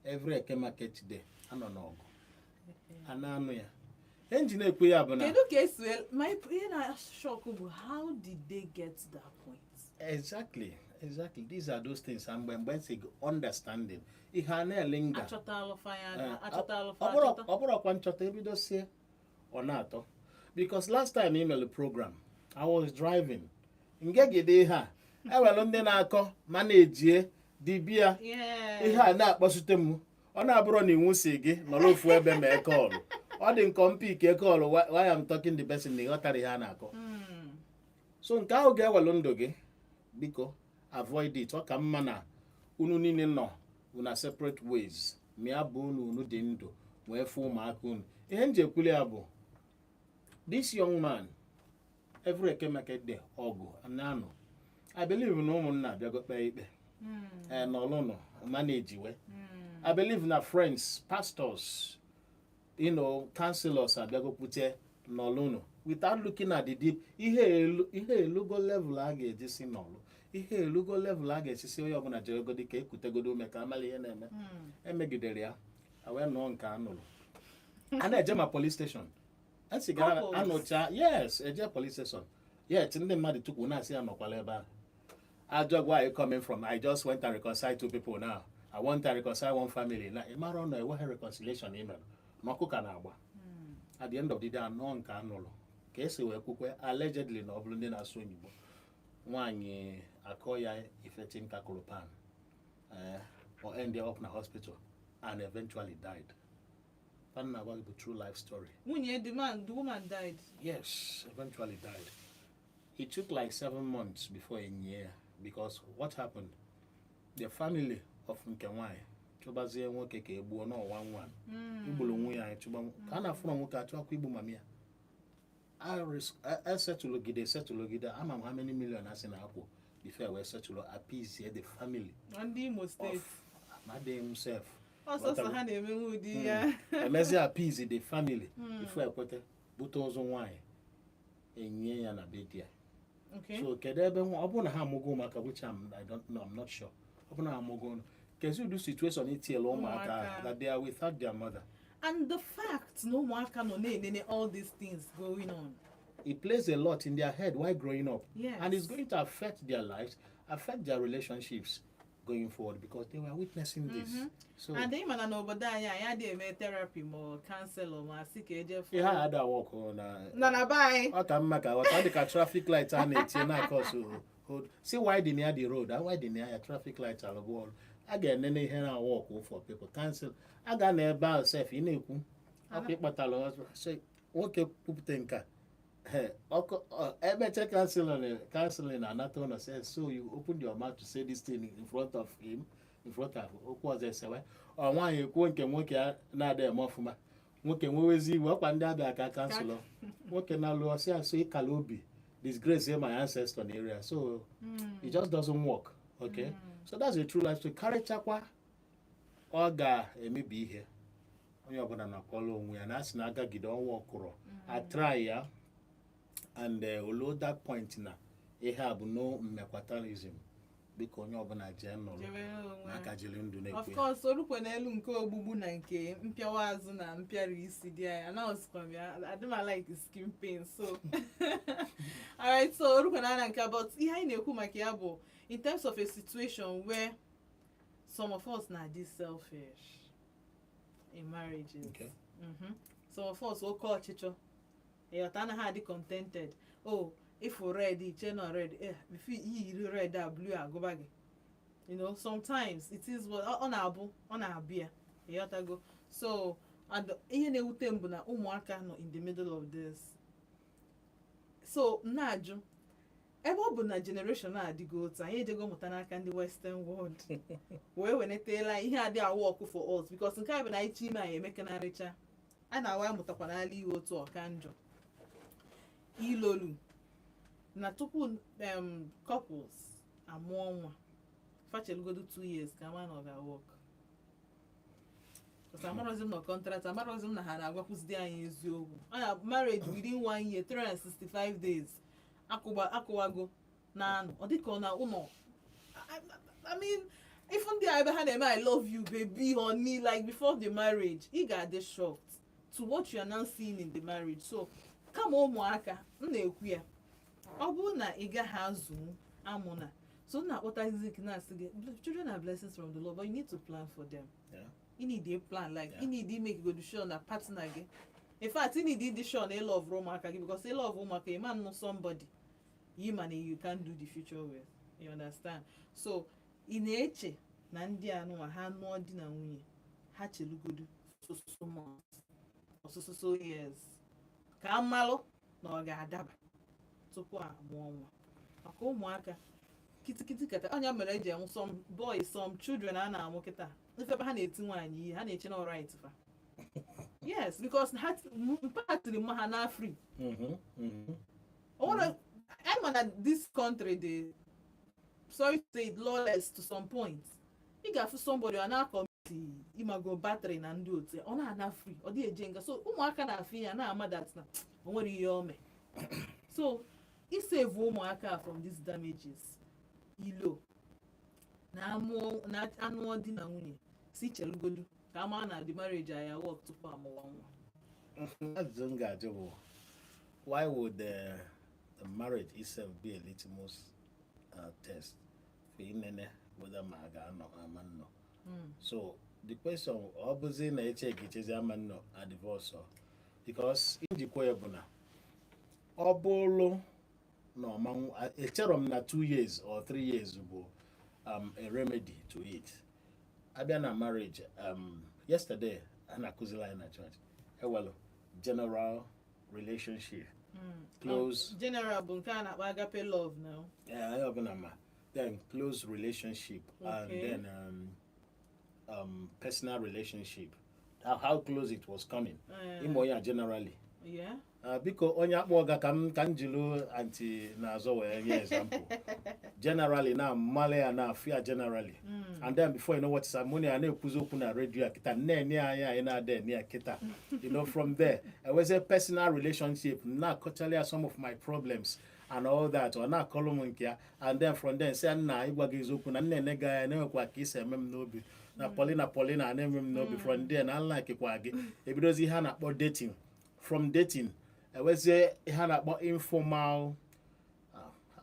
every Eke market day anọ n'ọgụ a na-anụ ya. Ihe nji na-ekwu ya bụ na Kedu ka esi my ihe na shock bụ, how did they get to that point? Exactly, these are those things, and mgbe nsị gị understanding, ihe a na-elinga. Achọtalụ fanya. Eh, Achọtalụ fa ọ bụrụ achọta. Ọ bụrụkwa nchọta ebidosie, ọ na-atọ, because last time email program, I was driving ngegide ihe a Ewelu ndị na-akọ ma na-ejie dibịa. Ihe a na-akpọsute m, ọ na-abụrụ na iwu si gị nọrọ ofu ebe ma call, ọ dị nkọ m pick call while I'm talking the person na ịghọtara ihe a na-akọ. So nke ahụ ga-ewelu ndụ gị. Biko, avoid it. Ọ ka mma na unu niile nọ una separate ways, ma ya bụ unu dị ndụ wee fụ ụmụaka unu. Ihe m ji ekwuli ya bụ this young man, every Eke market day, ọgụ na-anọ. I believe na ụmụnna abịago kpee ikpe, ee, n'ọlụnụ manage we. I believe na friends, pastors, counselors abịago kwute n'ọlụnụ without looking at the deep ihe elu. Ihe elugo level a ga-eji si n'ọlụ, ihe elugo level a ga-esisi onye ọbụla jeregodi ka ekutegodo ume ka amala ihe na-eme. Emegidere ya, a wee nụọ nke a nụrụ, a na-eje ma police station esi ga Couples. Anụcha, yes, eje police station, yet ndị mmadụ tukwu na-asị ya nọkwala ebe ahụ. Ajọ, where are you coming from? "I just went and reconcile two people. Now I want to reconcile one family." Na ị mara na enweghị reconciliation ị mere na ọkụ ka na-agba. At the end of the day, anọ nke anụrụ ka esi wee kwukwe, allegedly, na ọ bụrụ ndị na-asụ oyibo, nwaanyị akọ ya ife tinka pan, or end up na hospital and eventually died. Pan na bụ true life story. Nwunye the man, the woman died? Yes, eventually died. It took like 7 months before a year, because what happened, the family of nke nwanyị chụbazie nwoke ka e gbuo n'ọnwa nwa igburu nwunye anyị chụba ka a na-afụrụ nwoke achọkwa igbu mami ya. Esetụlụgide, esetụlụgide, ama m how many million a sị na akwụ before wee setụlụ, appease the family. Na ndị Imo Steeti. Of amadị himself. Ọsọsọ ha na-emenwe ụdị ya. Emezi appease the family before ekwete bute ụzụ nwaanyị enye ya na be di ya. So kedu ebe nwa ọ bụrụ na ha amụgo ụmụaka, which I don't know, I'm not sure, ọ bụrụ na ha amụgo ụnụ, kezi ụdị situation itiela ụmụaka ahụ Ụmụaka. that they are without their mother? And the fact na ụmụaka nọ na-enene all these things going on. It plays a lot in their head while growing up and it's going to affect their lives, affect their relationships going forward, because they were witnessing this. So And ị mana n'obodo anyị, anyị adịghị eme therapy ma ọ counselor ma sị ka eje fụ. Ihe a ada work na na be anyị. Ọ ka mma ka ghọta, ọ dị ka traffic light a na-etinye na-akọs hold, si widen ya the road, a widen ya traffic light alụbụ ọrụ. A ga-enene ihe na work for people. Cancel a ga na ebe ahụ sef, ị na-ekwu ọkụ ịkpatara ọzọ. Sị, nwoke kwupụta nke a. He, ọkụ emeche counseling na-anata ụlọ, say, "So you open your mouth to say this thing in front of him, in front of okwu ọzọ esewe." Ọ nwaanyị ekwuo nke nwoke a na-ada eme ọfụma, nwoke nwewezi iwe. Ọkwa ndị abịa ka counselor nwoke na-alụ ọsị asụ ịkala obi, disgrace my ancestor na area. So it just doesn't work. Okay, so that's a true life story. Karịchakwa, ọ ga-emebi ihe onye ọbụla na-akọrọ onwe ya na asị na agagide ọnwa ọkụrọ. I try ya and olo that point na ihe a bụ no mmekwatarism. Biko, onye ọbụla jee nọrọ Jebe onwe. na aka jiri ndụ Of na-ekwe ya. course, orukwe n'elu nke ogbugbu na nke mpịawa azụ na mpịara isi dị anyị anaghịzikwa m ya. Adị m like skin pain. So alright, so orukwe na nke, but ihe anyị na-ekwu maka ya bụ in terms of a situation where some of us na-adị selfish in marriages. Some of us, oke ọchịchọ, ịghọta, anaghị adị contented. Oh, ịfụ red, iche na red, before iyiri red a, blue agụba gị. Sometimes it is what ọ na-abụ, ọ na-abịa, ịghọtago? So and ihe na-ewute m bụ na ụmụaka nọ in the middle of this. So m na-ajụ, ebe ọ bụ na generation a adịgo otu, anyị ejego mụta n'aka ndị Western world wee wenetela ihe adị awụ ọkụ for us, because nke a bụ na anyị chi ime anyị emekanarịcha a na-awa ya mụtakwa n'ala ihe otu ọka njọ ilolu na tupu couples amụọ nwa, fachelugodo 2 years ka ama na ọ ga-work. Because amarọzi m na contract, amarọzi m na ha na-agwakwụzidi anyị eziokwu. Ọ na marriage within one year, 365 days, akụgba akụwago na anụ ọ dịka ọ na ụlọ. I mean, if ndị a ebe ha na-eme "I love you, baby, honey," like before the marriage, ị ga-adị shocked to what you are now seeing in the marriage. So kama ụmụaka m na-ekwu ya, ọ bụrụ na ị gaghị azụ amụ na so m na-akpọtazi gị na-asị gị, children are blessings from the Lord, but you need to plan for them. You need a plan, like you need to make good sure na partner gị, in fact, you need ịdị sure na ị love ụmụaka gị, because ị love ụmụaka, ị ma nụ somebody you ma na you can do the future with. You understand? So ị na-eche na ndị anụnwa ha nụọ di na nwunye, ha chelugodu so so months or so so so years ka a malụ na ọ ga-adaba tupu a mụọ nwa, maka ụmụaka kitikiti kata ọnya mere eji enwe some boys, some children a na-amụ kịta, ifebe ha na-eti nwaanyị ihe, ha na-eche na ọ right fa. Yes, because ha mpa tiri mma ha na free. O nwere anyị ma na this country dị, sorry to say it, lawless to some point. Ị ga-afụ somebody ọ na-acommit, ịmago, battery na ndị otu ya, ọ na-ana free, ọ dị eje nga. So ụmụaka na-afụ ya na-ama that na o nwere ihe o mee. So isave ụmụaka from these damages, ilo na amụọ na anụọ di na nwunye si chelugodu ka ama na the marriage aya work tupu amụwa nwa. Ajụjụ m ga-ajụ bụ, why would the marriage itself be a litmus test for inene whether ma a ga-anọ ama nnọ? So the question, ọ bụzi na eche ka echezi ama nnọ a divorce ọ, because njikwa ya bụ na ọ bụrụ na ọmanwụ, echere m na 2 years or 3 years bụ a remedy to it. Abịa na marriage, yesterday a na-akụziri anyị na church, ewelu general relationship, close. General bụ nke a na-akpọ agape love now. Yeah, onye ọbụla ma. Then close relationship and then personal relationship, how close it was coming. Ime onye a generally. Biko onye akpọ ọga ka m jilu anti n'azọ wee nye example. Generally na mmalị ya na afụ ya generally, and then before you know what is happening, a na-ekwuzi okwu na redio a kịta na-enye anyị, anyị na-ada ene ya kịta. From there enwezi personal relationship, na-akọchala ya some of my problems and all that, ọ na-akọlụ m nke ya, and then from there sị nna, ịgwa gị eziokwu na nna ene gị anya na-enwekwa ka isi eme m n'obi na Paulina, Paulina na-eme m n'obi. From there na unlike gị, ebidozi ihe a na-akpọ dating. From dating enwezie ihe a na-akpọ informal.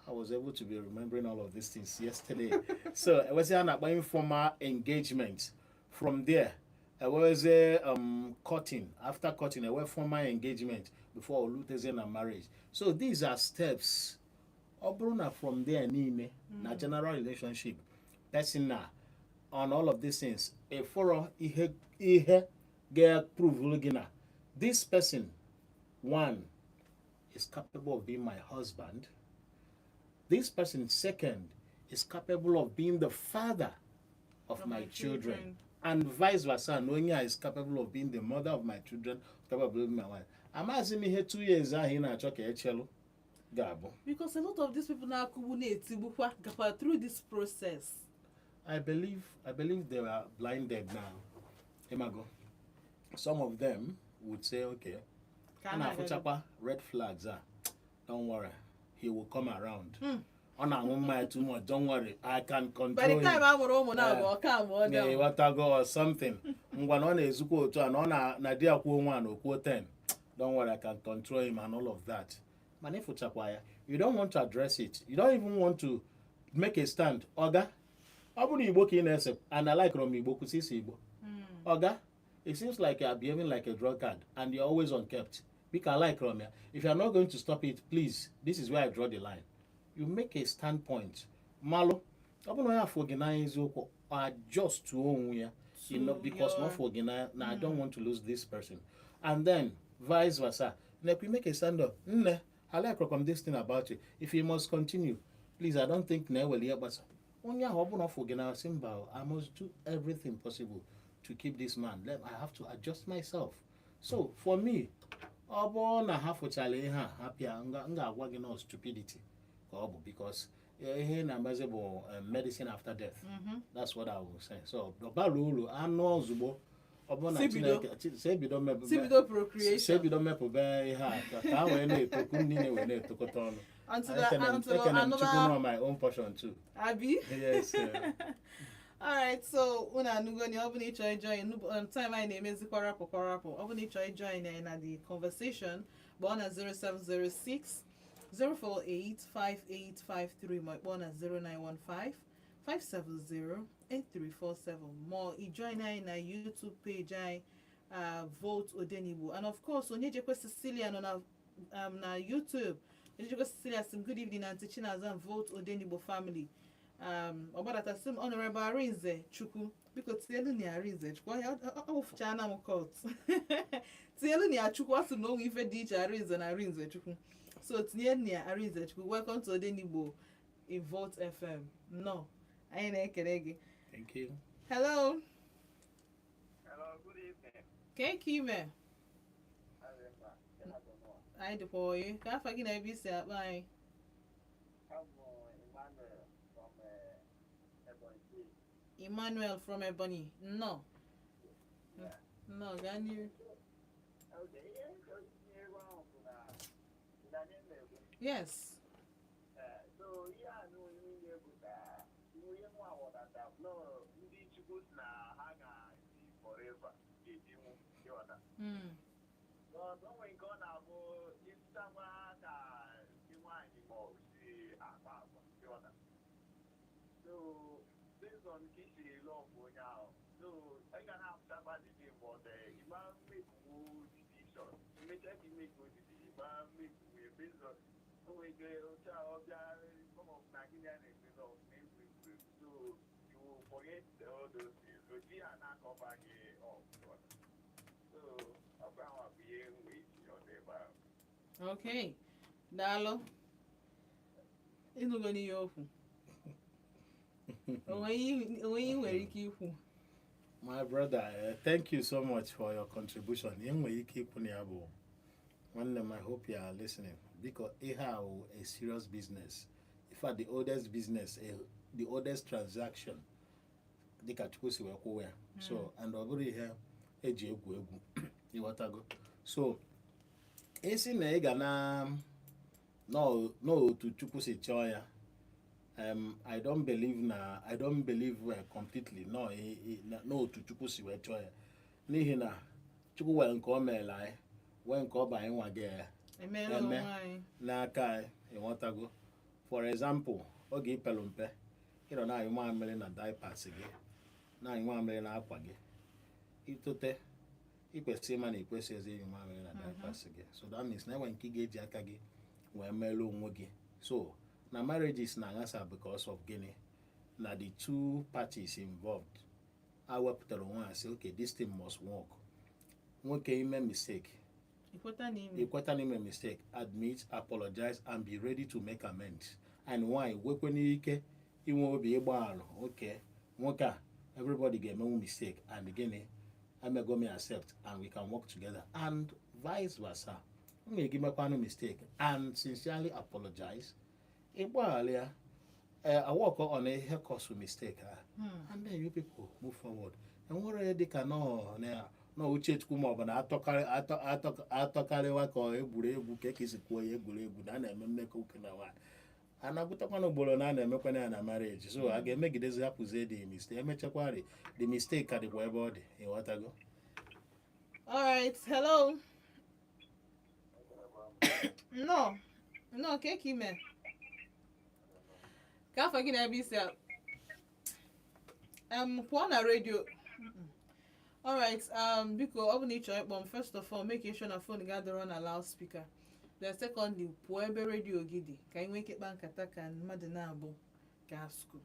I was able to be remembering all of these things yesterday. So enwezie ihe a na-akpọ informal engagement. From there enwezie courting. After courting, enwe formal engagement before olutezie na marriage. So these are steps. Ọ bụrụ na from there niile na general relationship, personal, on all of these things, ịfụrọ ihe ihe ga-prove gị na this person, one, is capable of being my husband, this person, second, is capable of being the father of my children, and vice versa, na onye a is capable of being the mother of my children, capable of being my wife, amaghịzi m ihe 2 years ahụ ị na-achọ ka echelụ ga-abụ. Because a lot of these people na-akụgbu na-etigbukwa gakwa through this process. I believe they are blinded now. Imago. Some of them would say, okay, ka a a na-aga. Na-afụchakwa red flags a. Don't worry, he will come around. Ọ na-aṅụ mmanya too much. Don't worry, I can By the control time him. A mụrụ ụmụ na abụọ, ka mụọ Yeah, down. ịghọtago, or something. Ngwa na ọ na-ezukwa otu a na ọ na di ya kwuo nwa na okwuo 10. Don't worry, I can control him and all of that. Mana ịfụchakwa ya, you don't want to address it. You don't even want to make a stand. Oga, ọ bụrụ Igbo ka ị na-ese, and I like m Igbo, kwụsị isi Igbo. Oga, it seems like you are behaving like a drunkard and you're always unkept. Biko, I like Romeo. If you are not going to stop it, please, this is where I draw the line. You make a standpoint. Malo, ọ bụrụ na onye afọ gị n'anya eziokwu, adjust to onwe ya, because not for gị n'anya, na I don't want to lose this person. And then vice versa. Like we make a stand up. Nne, I like from this thing about you. If you must continue, please, I don't think na eweli ya gbasa. Onye ahụ ọ bụrụ na ọ fụ gị n'anya, sị mba, I must do everything possible to keep this man. I have to adjust myself. So for me, ọ bụrụ na ha fụchara ihe a hapịa, m ga-agwa gị na stupidity ka ọ bụ, because ihe na-amazi bụ medicine after death. That's what I will say. So ọ bara uru anụ ozugbo ọ bụrụ na Si bido. Chineke si ebido Si bido si procreation. Ebido mepụba ihe a ka ha wee na-etokwu niile wee na-etokọta ọnụ. Until until Ekene m Chukwu another nọ my own portion too. Abi. Yes. Alright, so unu anụgo ni. Ọ bụ na ị chọrọ ijoin time anyị na-emezikwa rapụ kwa rapụ, ọ bụ na ị chọrọ ijoin anyị na the conversation, kpọọ na 0706 048 5853, ma kpọọ na 0915 570 8347, ma ijoin anyị na YouTube page anyị, Volt Odenigbo. And of course, Onyejekwe Cecilia nọ na YouTube. Onyejekwe Cecilia sị, "Good evening, Aunty Chinaza and Volt Odenigbo family." Ọ gbadatasị m Honorable Arinze Chukwu, biko tinyelu na Arinze Chukwu ọ wụfụchana m kot. Tinyelu na ya Chukwu. Ọ sị na onwe ife dị iche Arinze na Arinze Chukwu, so tinye na ya Arinze Chukwu. Welcome to Odenigbo in Volt FM. Nnọọ, anyị na-ekele gị. Thank you. Hello. Hello, good evening. Ka ime? Anyị dịkwa oyi. Ka afa gị na ebe isi akpọ anyị? I'm Emmanuel from Ebonyi State. Emmanuel from Ebonyi, nnọọ. Nnọọ, gaa n'iru. Okay, ihe ihe ebe ahụ bụ na na anyị na-ekwu. Yes. So ihe a niile bụ na ihe nwa ghọtata nọ ndị Chukwu si na ha ga-ebi forever ga-ebinwu, ịghọta. But o nwere nke ọ na-abụ ịsakwa ka ndị nwaanyị ma ọ si akpa agwa, ịghọta. So based on ka isi love onye ahụ, so ị ga na-apụtakwa the day, but ịma make decision, mmecha ka ime decision, ịma make based on o nwere ike otu a ọ bịa some of na gịnị a na-eme love na-egwu egwu, so you will forget all those things, so di ya na-akọba gị up, ịghọta. So ọ bụ ahụ bụ ihe m wee tinye ọdụ ebe ahụ. Okay, daalụ. Ịnụgo n'ihe okwu, onwe ihe ị nwere ike ikwu? My brother, thank you so much for your contribution. Ihe m nwere ike ikwu na ya bụ, nwanne m, I hope you are listening. Because ihe a wụ a serious business. In fact, the oldest business, the oldest transaction, dịka Chukwu si wee kwuo ya. So, and ọ bụrụ ihe eji egwu egwu, ịghọtago. So, isi na ị ga na n'otu Chukwu si chọọ ya, I don't believe na I don't believe completely no n'otu Chukwu si wee chọọ ya, n'ihi na Chukwu nwere nke o meela anyị, nwee nke ọ bụ anyị nwa ga emeela eme onwe anyị n'aka anyị, ịghọtago. For example, oge ipelu mpe, ịnọ na-anyụ mamịrị na diapers gị, na-anyụ mamịrị na akwa gị. Itote, ikwesị ịma na ikwesịghịzi ịnyụ mamịrị na diapers gị. So that means na enwe nke ị ga-eji aka gị wee merụ onwe gị. So na marriages na-aghasa because of gịnị? Na the two parties involved a wepụtara onwe ha sị, "Okay, this thing must work." Nwoke ime mistake, ikweta na ime ikweta n'ime mistake, admit, apologize and be ready to make amends. And nwanyị nwekwe n'ike inwe obi ịgba alụ. Okay, nwoke a, everybody ga-emenwu mistake, and gịnị, emego me accept and we can work together, and vice versa. Nwunye gị mekwanụ mistake and sincerely apologize, ịgbaghara ya, work on ihe cause mistake ha, and then you people move forward. Enwere ihe dịka nọọ na nọọ uchechukwu maọbụ na atọkarịwa ka egwuregwu ka esi kwuo ya, egwuregwu na a na-eme mmekọ nwoke na nwaanyị a na-agụtakwana ugboro na a na-emekwana ya na marriage. So a ga-emegidezi, hapụzie the mistake emechakwarị, the mistake ka dịkwa ebe ọ dị, ịghọtago. All right, hello. Nnọọ, nnọọ. Ka ime ka afọ gị na ebe isi a pụọ na redio. Alright, biko, ọ bụ na ị chọrọ ịkpọ m, first of all, make sure na phone gị adọrọ na loudspeaker. Then secondly, pụọ ebe redio gị dị ka anyị nwee ike kpaa nkata ka mmadụ na-abụ gaa school.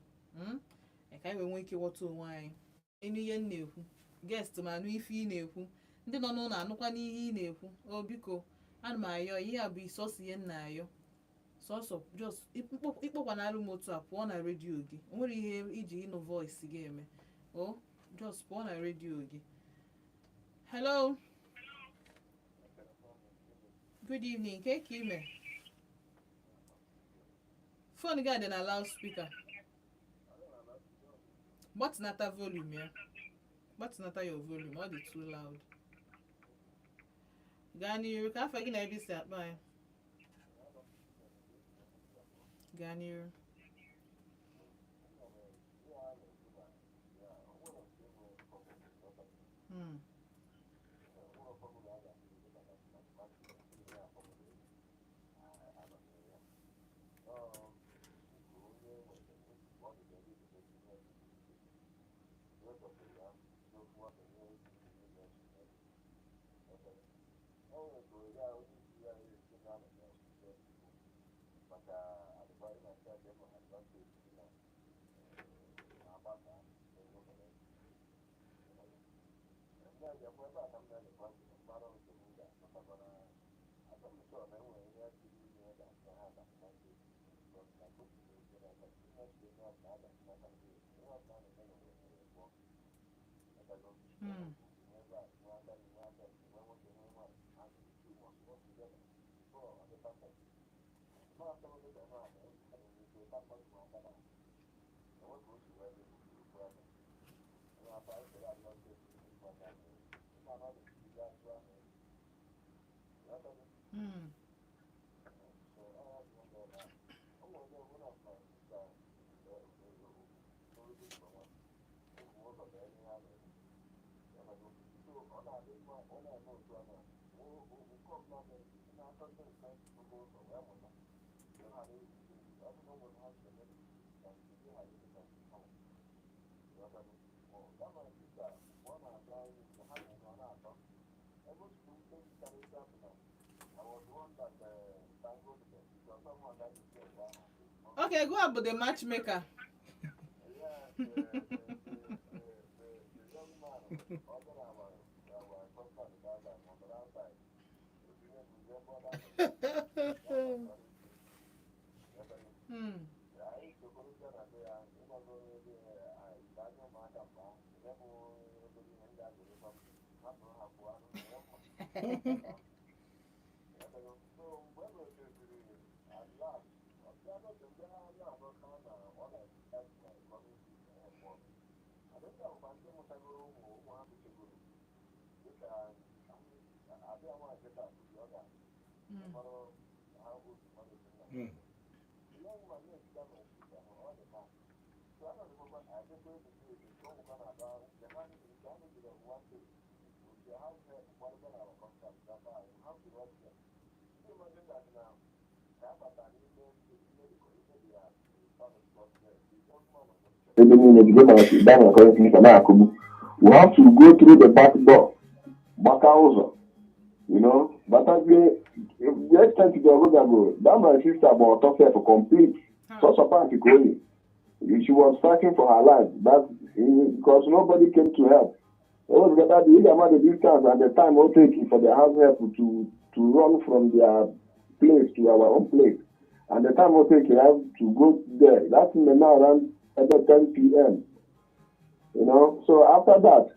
Ka anyị wee nwee ike ghọta onwe anyị, ịnụ ihe m na-ekwu, guest ma anụ ife ị na-ekwu, ndị nọ n'ụlọ anụkwa n'ihe ị na-ekwu. O biko, ana m ayọ, ihe a bụ sọsọ ihe m na-ayọ, sọsọ just ịkpọkwanalụ m otu a, pụọ na redio gị. O nwere ihe iji ịnụ voice gị eme. O just pụọ na redio gị. Hello, good evening. Ke ka ime? Phone gị a dị na loudspeaker. Gbatịnata volume ya, gbatịnata your volume, ọ dị too loud. Gaa n'iru. Ka afọ gị na ebe isi akpa anyị? Gaa n'iru. Okay, go up with the matchmaker. Ebe niile bido na down na na-akụgbu. We have to go through the back door, gbaka ụzọ, batazie the extent the ọgụgago that my sister gba ọtọ sef complete, sọsọ pant ka oyi. She was fighting for her life, that because nobody came to help. Ewezugata the ị ga-ama the distance and the time o take for their house help to run from their place to our own place and the time o take have to go there, that thing na around about 10 p.m. So after that,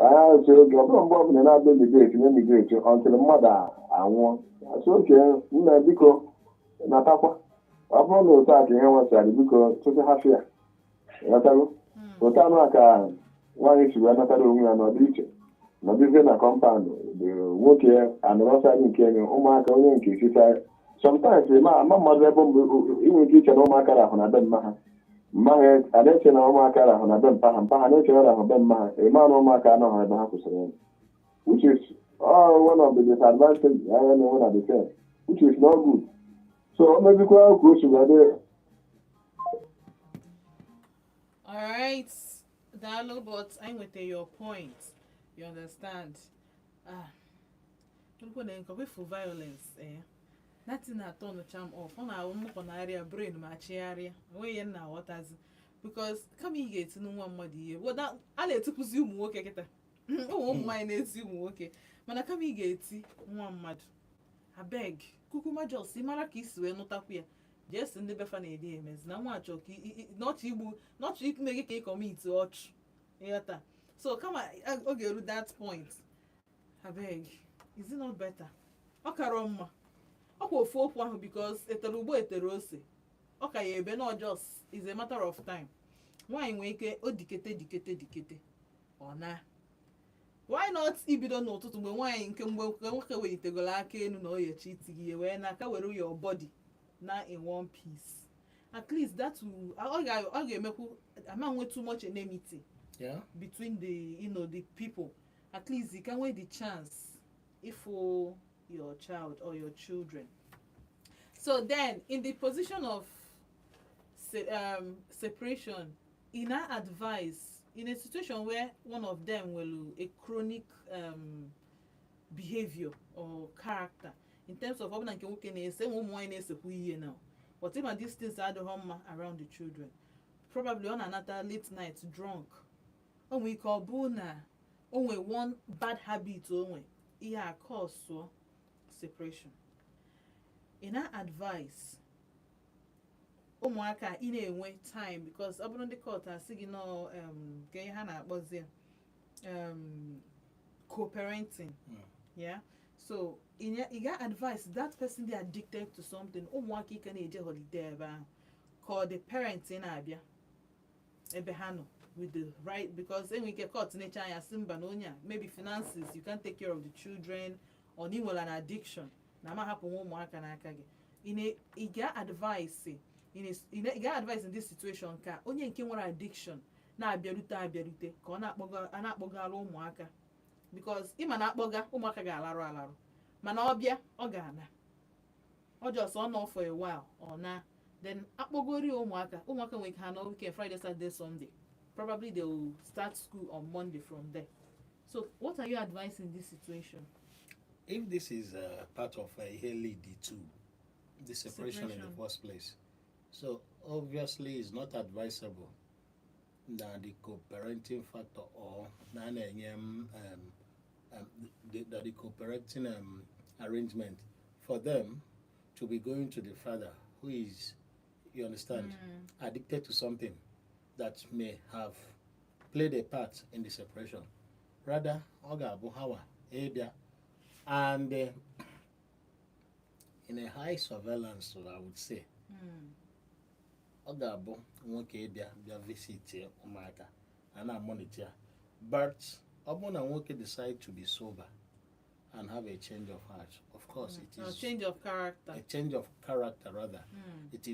I say, okay, ọ bụrụ mgbe ọbụla na-abịa migrate na migrate until mmadụ anwụọ. Asị oke nna, biko natakwa. Ọ bụrụ na otu a ka ihe nwesịrị, biko tụsị hafụ ya. Ghọtago? Otu anụ a ka nwaanyị si wee natara onwe ya n'ọdị iche, nọdịzie na compound. Nwoke anọrọ side nke enyi, ụmụaka onye nke sisa. Sometimes ma ama mmadụ ebe mbụ inwe ike iche na ụmụaka rahụ na be mma ha, mma ha a na-eche na ụmụaka rahụ na be mpa ha, mpa ha na-eche na rahụ be mma ha, ịma na ụmụaka anọghị ebe ha kwụsịrị ịnọ, which is all one of the disadvantages anya na-enwe na the same, which is not good. So o mezikwa ka o si wee dị. Alright, daalụ, but I nweta your point. You understand? Ah, nnukwu na nkọwa for violence, eh? That thing na-atọ charm off. Ọ na-ahụ mmụkọnarịa brain ma chigharịa. Enweghị ihe m na-aghọtazi. Because kama ị ga-etinu nwa mmadụ ihe, a na-etipụzi ụmụ nwoke kịta. Ụmụ nwaanyị na-eti ụmụ nwoke. Mana kama ị ga-eti nwa mmadụ, abeg, kukuma just ị mara ka isi wee nụtakwu ya. Jee si ndị befa na-edi emezi na nwa achọ ka n'ọchị igbu n'ọchị ime gị ka ị commit ọchụ, ịghọta? So kama ọ ga-eru that point, abeg, is it not better? Ọ kara mma ọkwa ofu okwu ahụ, because etere ugbo etere ose, ọ ka ya ebe na just is a matter of time. Nwaanyị nwee ike o dikete dikete dikete, ọ na why not ibido n'ụtụtụ mgbe nwaanyị nke mgbe nwoke welitegoro aka elu na oyechi iti gị ihe wee n'aka were your body na in one piece. At least that will ọ ga-emekwu ama nwe too much enmity between the you know the people. At least you can wait the chance if your child or your children. So then in the position of separation, in our advice, in a situation where one of them will a chronic behavior or character in terms of ọbụna nke nwoke na-ese, ụmụ nwaanyị na-esekwu ihe now, but even these things adịghị mma around the children, probably ọ na-anata late night drunk, o nwere ike ọ bụ na O nwe one bad habit, o nwe ihe a cause separation. Ị na-advise ụmụaka ị na-enwe time, because ọ bụrụ ndị court asị gị nọọ ka ihe ha na-akpọzi ya co-parenting. Yeah, so ị ga advise that person dey addicted to something, ụmụaka ike na-eje holiday ebe ahụ, ka ọ dị parent ị na-abịa ebe ha nọ with the right, because enwere ike court na-eche anya sị mba, na onye a, maybe finances, you can't take care of the children, or na ị nwere an addiction na ma hapụ nwa ụmụaka n'aka gị. Ị ga-advise ị ga-advise in this situation ka onye nke nwere addiction na-abịarute abịarute, ka ọ na-akpọga a na-akpọgara ụmụaka, because ịma na akpọga ụmụaka ga-alarụ alarụ, mana ọ bịa, ọ ga-ana, ọ just ọ nọ for a while, ọ na then akpọgori ụmụaka. Ụmụaka nwere ike ha nọ weekend, Friday, Saturday, Sunday. Probably they will start school on Monday from there. So what are you advising in this situation? If this is part of ihe lead to the separation in the Separation. First place, so obviously it's not advisable na the co-parenting factor or na na-enye m the co-parenting arrangement for them to be going to the father who is, you understand, addicted to something that may have played a part in the separation. Rather, ọ ga-abụ hawa ịbịa and in a high surveillance, I would say, ọ ga-abụ nwoke ịbịa bịa visit ụmụaka, a na-monitor ya. But ọ bụrụ na nwoke decide to be sober and have a change of heart, of course it A is change of character. A change of character, rather. It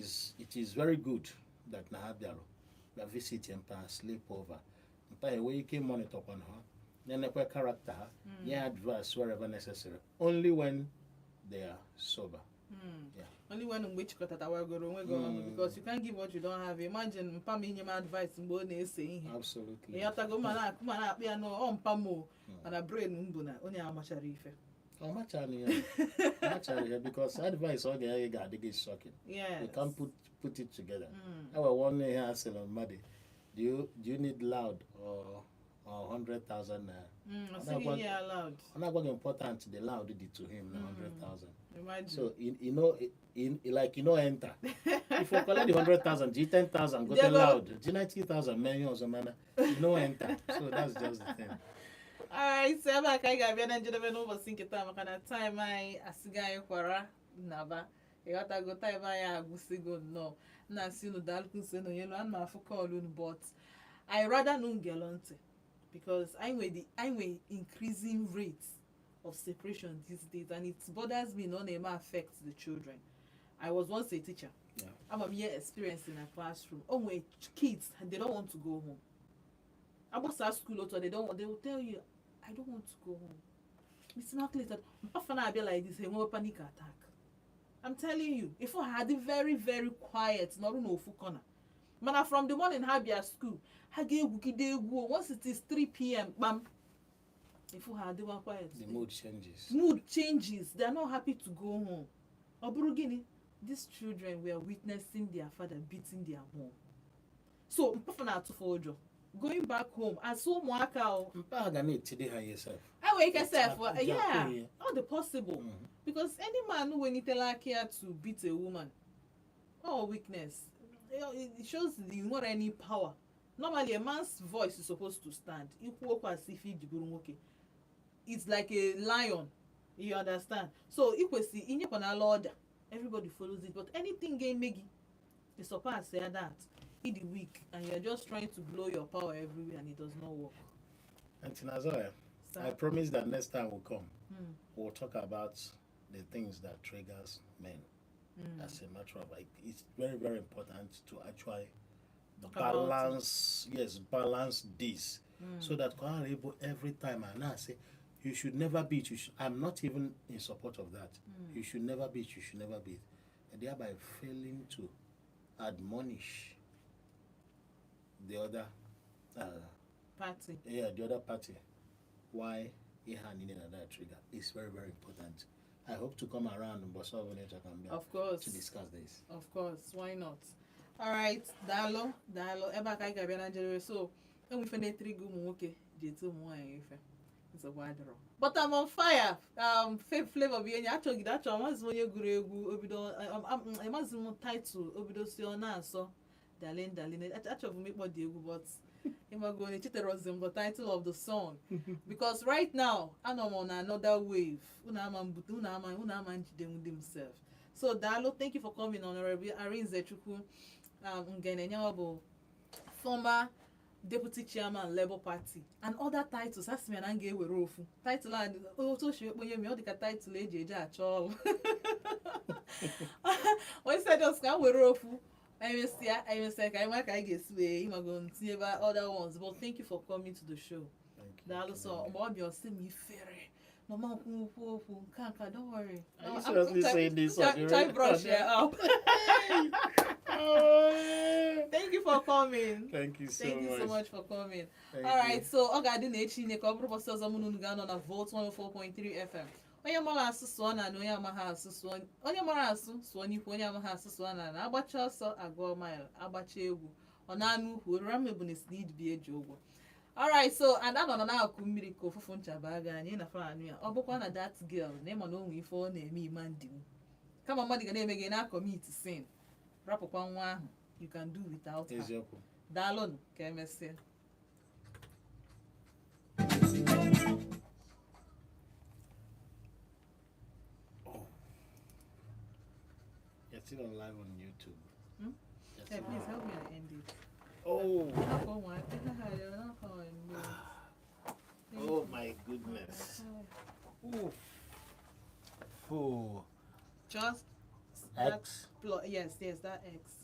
is very good that na ha bịarụ bịa visit mpa, sleep over mpa, enwee ike monitor kwana ha, nenekwe character ha, nye ha advice wherever necessary, only when they are sober. Yeah. Only when mgbe chịkọtatawagoro onwe gị ọnụ, because you can't give what you don't have. Imagine mpa m inye m advice mgbe ọ na-ese ihe. Absolutely. Ịghọtago? Ma na-akụ ma na-akpụ ya n'ọ mpa m o, mana brain m bụ na onye a machara ife. Ọ machara ya, ọ machara ya, because advice ọ ga-enye gị ga-adị gị shocking. Yes. You can't put it together. Enwere one ihe a sịrị mmadụ, Do you need loud or 100,000 naira?" Ọ sịghị nye ya loud. Ọ na-agwa gị important the loud dị to him na 100,000. Imagine. So you know in like you know enter if you collect the 100,000, ji 10,000 go to Jego. Loud ji 90,000 mee ihe ọzọ, mana you no enter. So that's just the thing. Alright, so ebe a ka anyị ga-abịa na njedebe n'ụbọchị nke taa, maka na time anyị asịgo anyị kwara nnaba. Ịghọtago? Time anyị agwụsịgo nnọọ. Nna asị unu daalụkwu nso na onyelu ana m afụ call unu, but I rather nu ngelo ntị, because anyị nwe increasing rate of separation these days, and it bothers me na ọ na-eme affect the children. I was once a teacher. Ama m ihe experience in a classroom. O nwere kids, they don't want to go home. Agbasa school otu a, they don't want, they will tell you, "I don't want to go home, Miss Immaculate." Mpafa na-abịa like this, enwewe panic attack. I'm telling you, if ha dị very very quiet, nọrụ n'ofu corner, mana from the morning ha bịa school, ha ga-egwugide egwu o. Once it is 3 p.m., kpam, ifu ha adịwa quiet. The mood changes. Mood changes. They are not happy to go home. Ọ bụrụ gịnị? These children were witnessing their father beating their mom, so mpafa na-atụfu ụjọ going back home as ụmụaka o. Mpa ha ga na-etide ha ihe sef. Enwere ike sef. Ji Yeah. akụ ihe. All the possible, because any man wenitela aka ya to beat a woman or weakness, it shows you nwere any power. Normally a man's voice is supposed to stand. Ikwu okwu as if iji bụrụ nwoke, it's like a lion, you understand? So ị kwesị inyekwanala order, everybody follows it. But anything ga-eme gị you surpass ya, that ị dị weak and you're just trying to blow your power everywhere, and it does not work. Aunty Nazoya, Sir. I promise that next time we come, we'll talk about the things that triggers men. As a matter of like, it's very, very important to actually Talk about it. Balance, yes, balance this, so that ka ọ ghara ịbụ every time I now say you should never beat, you should, I'm not even in support of that. You should never beat, you should never beat, and thereby failing to admonish the other party. Yeah, the other party, why ihe a niile na that trigger is very, very important. I hope to come around mbọsị ọbụla ịchọ ka m bịa Of course. To discuss this. Of course, why not? All right, daalụ, daalụ. Ebe a ka anyị ga-abịa na njedebe. So Enwe ife na-etiri gị, ụmụ nwoke ji eti ụmụ nwaanyị ife. Nsogbu adịrọ, but I'm on fire. Flavor bụ enyi achọgide achọ. Amazi m onye gụrụ egwu obido, amazi m title obido si ọ na-asọ darling darling. Achọbụ m ịkpọ dị egwu, but ịmago na echetarozi m the title of the song, because right now anọ m on another wave. Unu ama mbute, unu ama njide ndị m sef. So daalụ, thank you for coming, Honorable Arinze Chukwu Ngene nyawa bụ former deputy chairman, Labour Party, and other titles. Asị m ya na m ga-ewere ofu title a otu o si ekponye m ya, ọ dị ka title eji eje achọ ọrụ. Onye sị just ka m were ofu, emesịa ka anyị mara ka anyị ga-esi wee ịmago tinyebe other ones. But thank you for coming to the show. Thank you. Daalụ. So mgbe ọ bịa, ọ sị m ifere na ọma nkwu okwu nke a nka. Don't worry. Are you seriously saying this on the Try radio? brush ya up. Thank you for coming. Thank you so Thank you much. so much for coming. Thank All right, you. so ọ ga-adị na echi ne ka ọ bụrụ ụbọchị ọzọ mụ na unu ga-anọ na Volt 104.3 FM. Onye mara asụ sụọ na onye amaghị asụ sụọ, onye mara asụ sụọ n'ikwu, onye amaghị asụ sụọ na agbacha ọsọ agụọ mile, agbacha egwu ọ na-anụ ukwu orura mmegbu na esi na ibi eji ụgwọ. Alright, so ada nọ na-akụ mmiri ka ụfụfụ ncha baa gị anyị na anụ ya. Ọ bụkwa na that girl na ịma na o nwee ife ọ na-eme ima ndị m kama mmadụ ga na-eme gị na commit sin, rapụkwa nwa ahụ. You can do without her. Eziokwu. Daalụnụ, ka emesịa. Oh. You're still on live on YouTube. Hmm? You're Hey, still please on. Help me and end it. Oh. Knock on wood. Oh my goodness. Oof. Oh. Just that X. Yes, that X.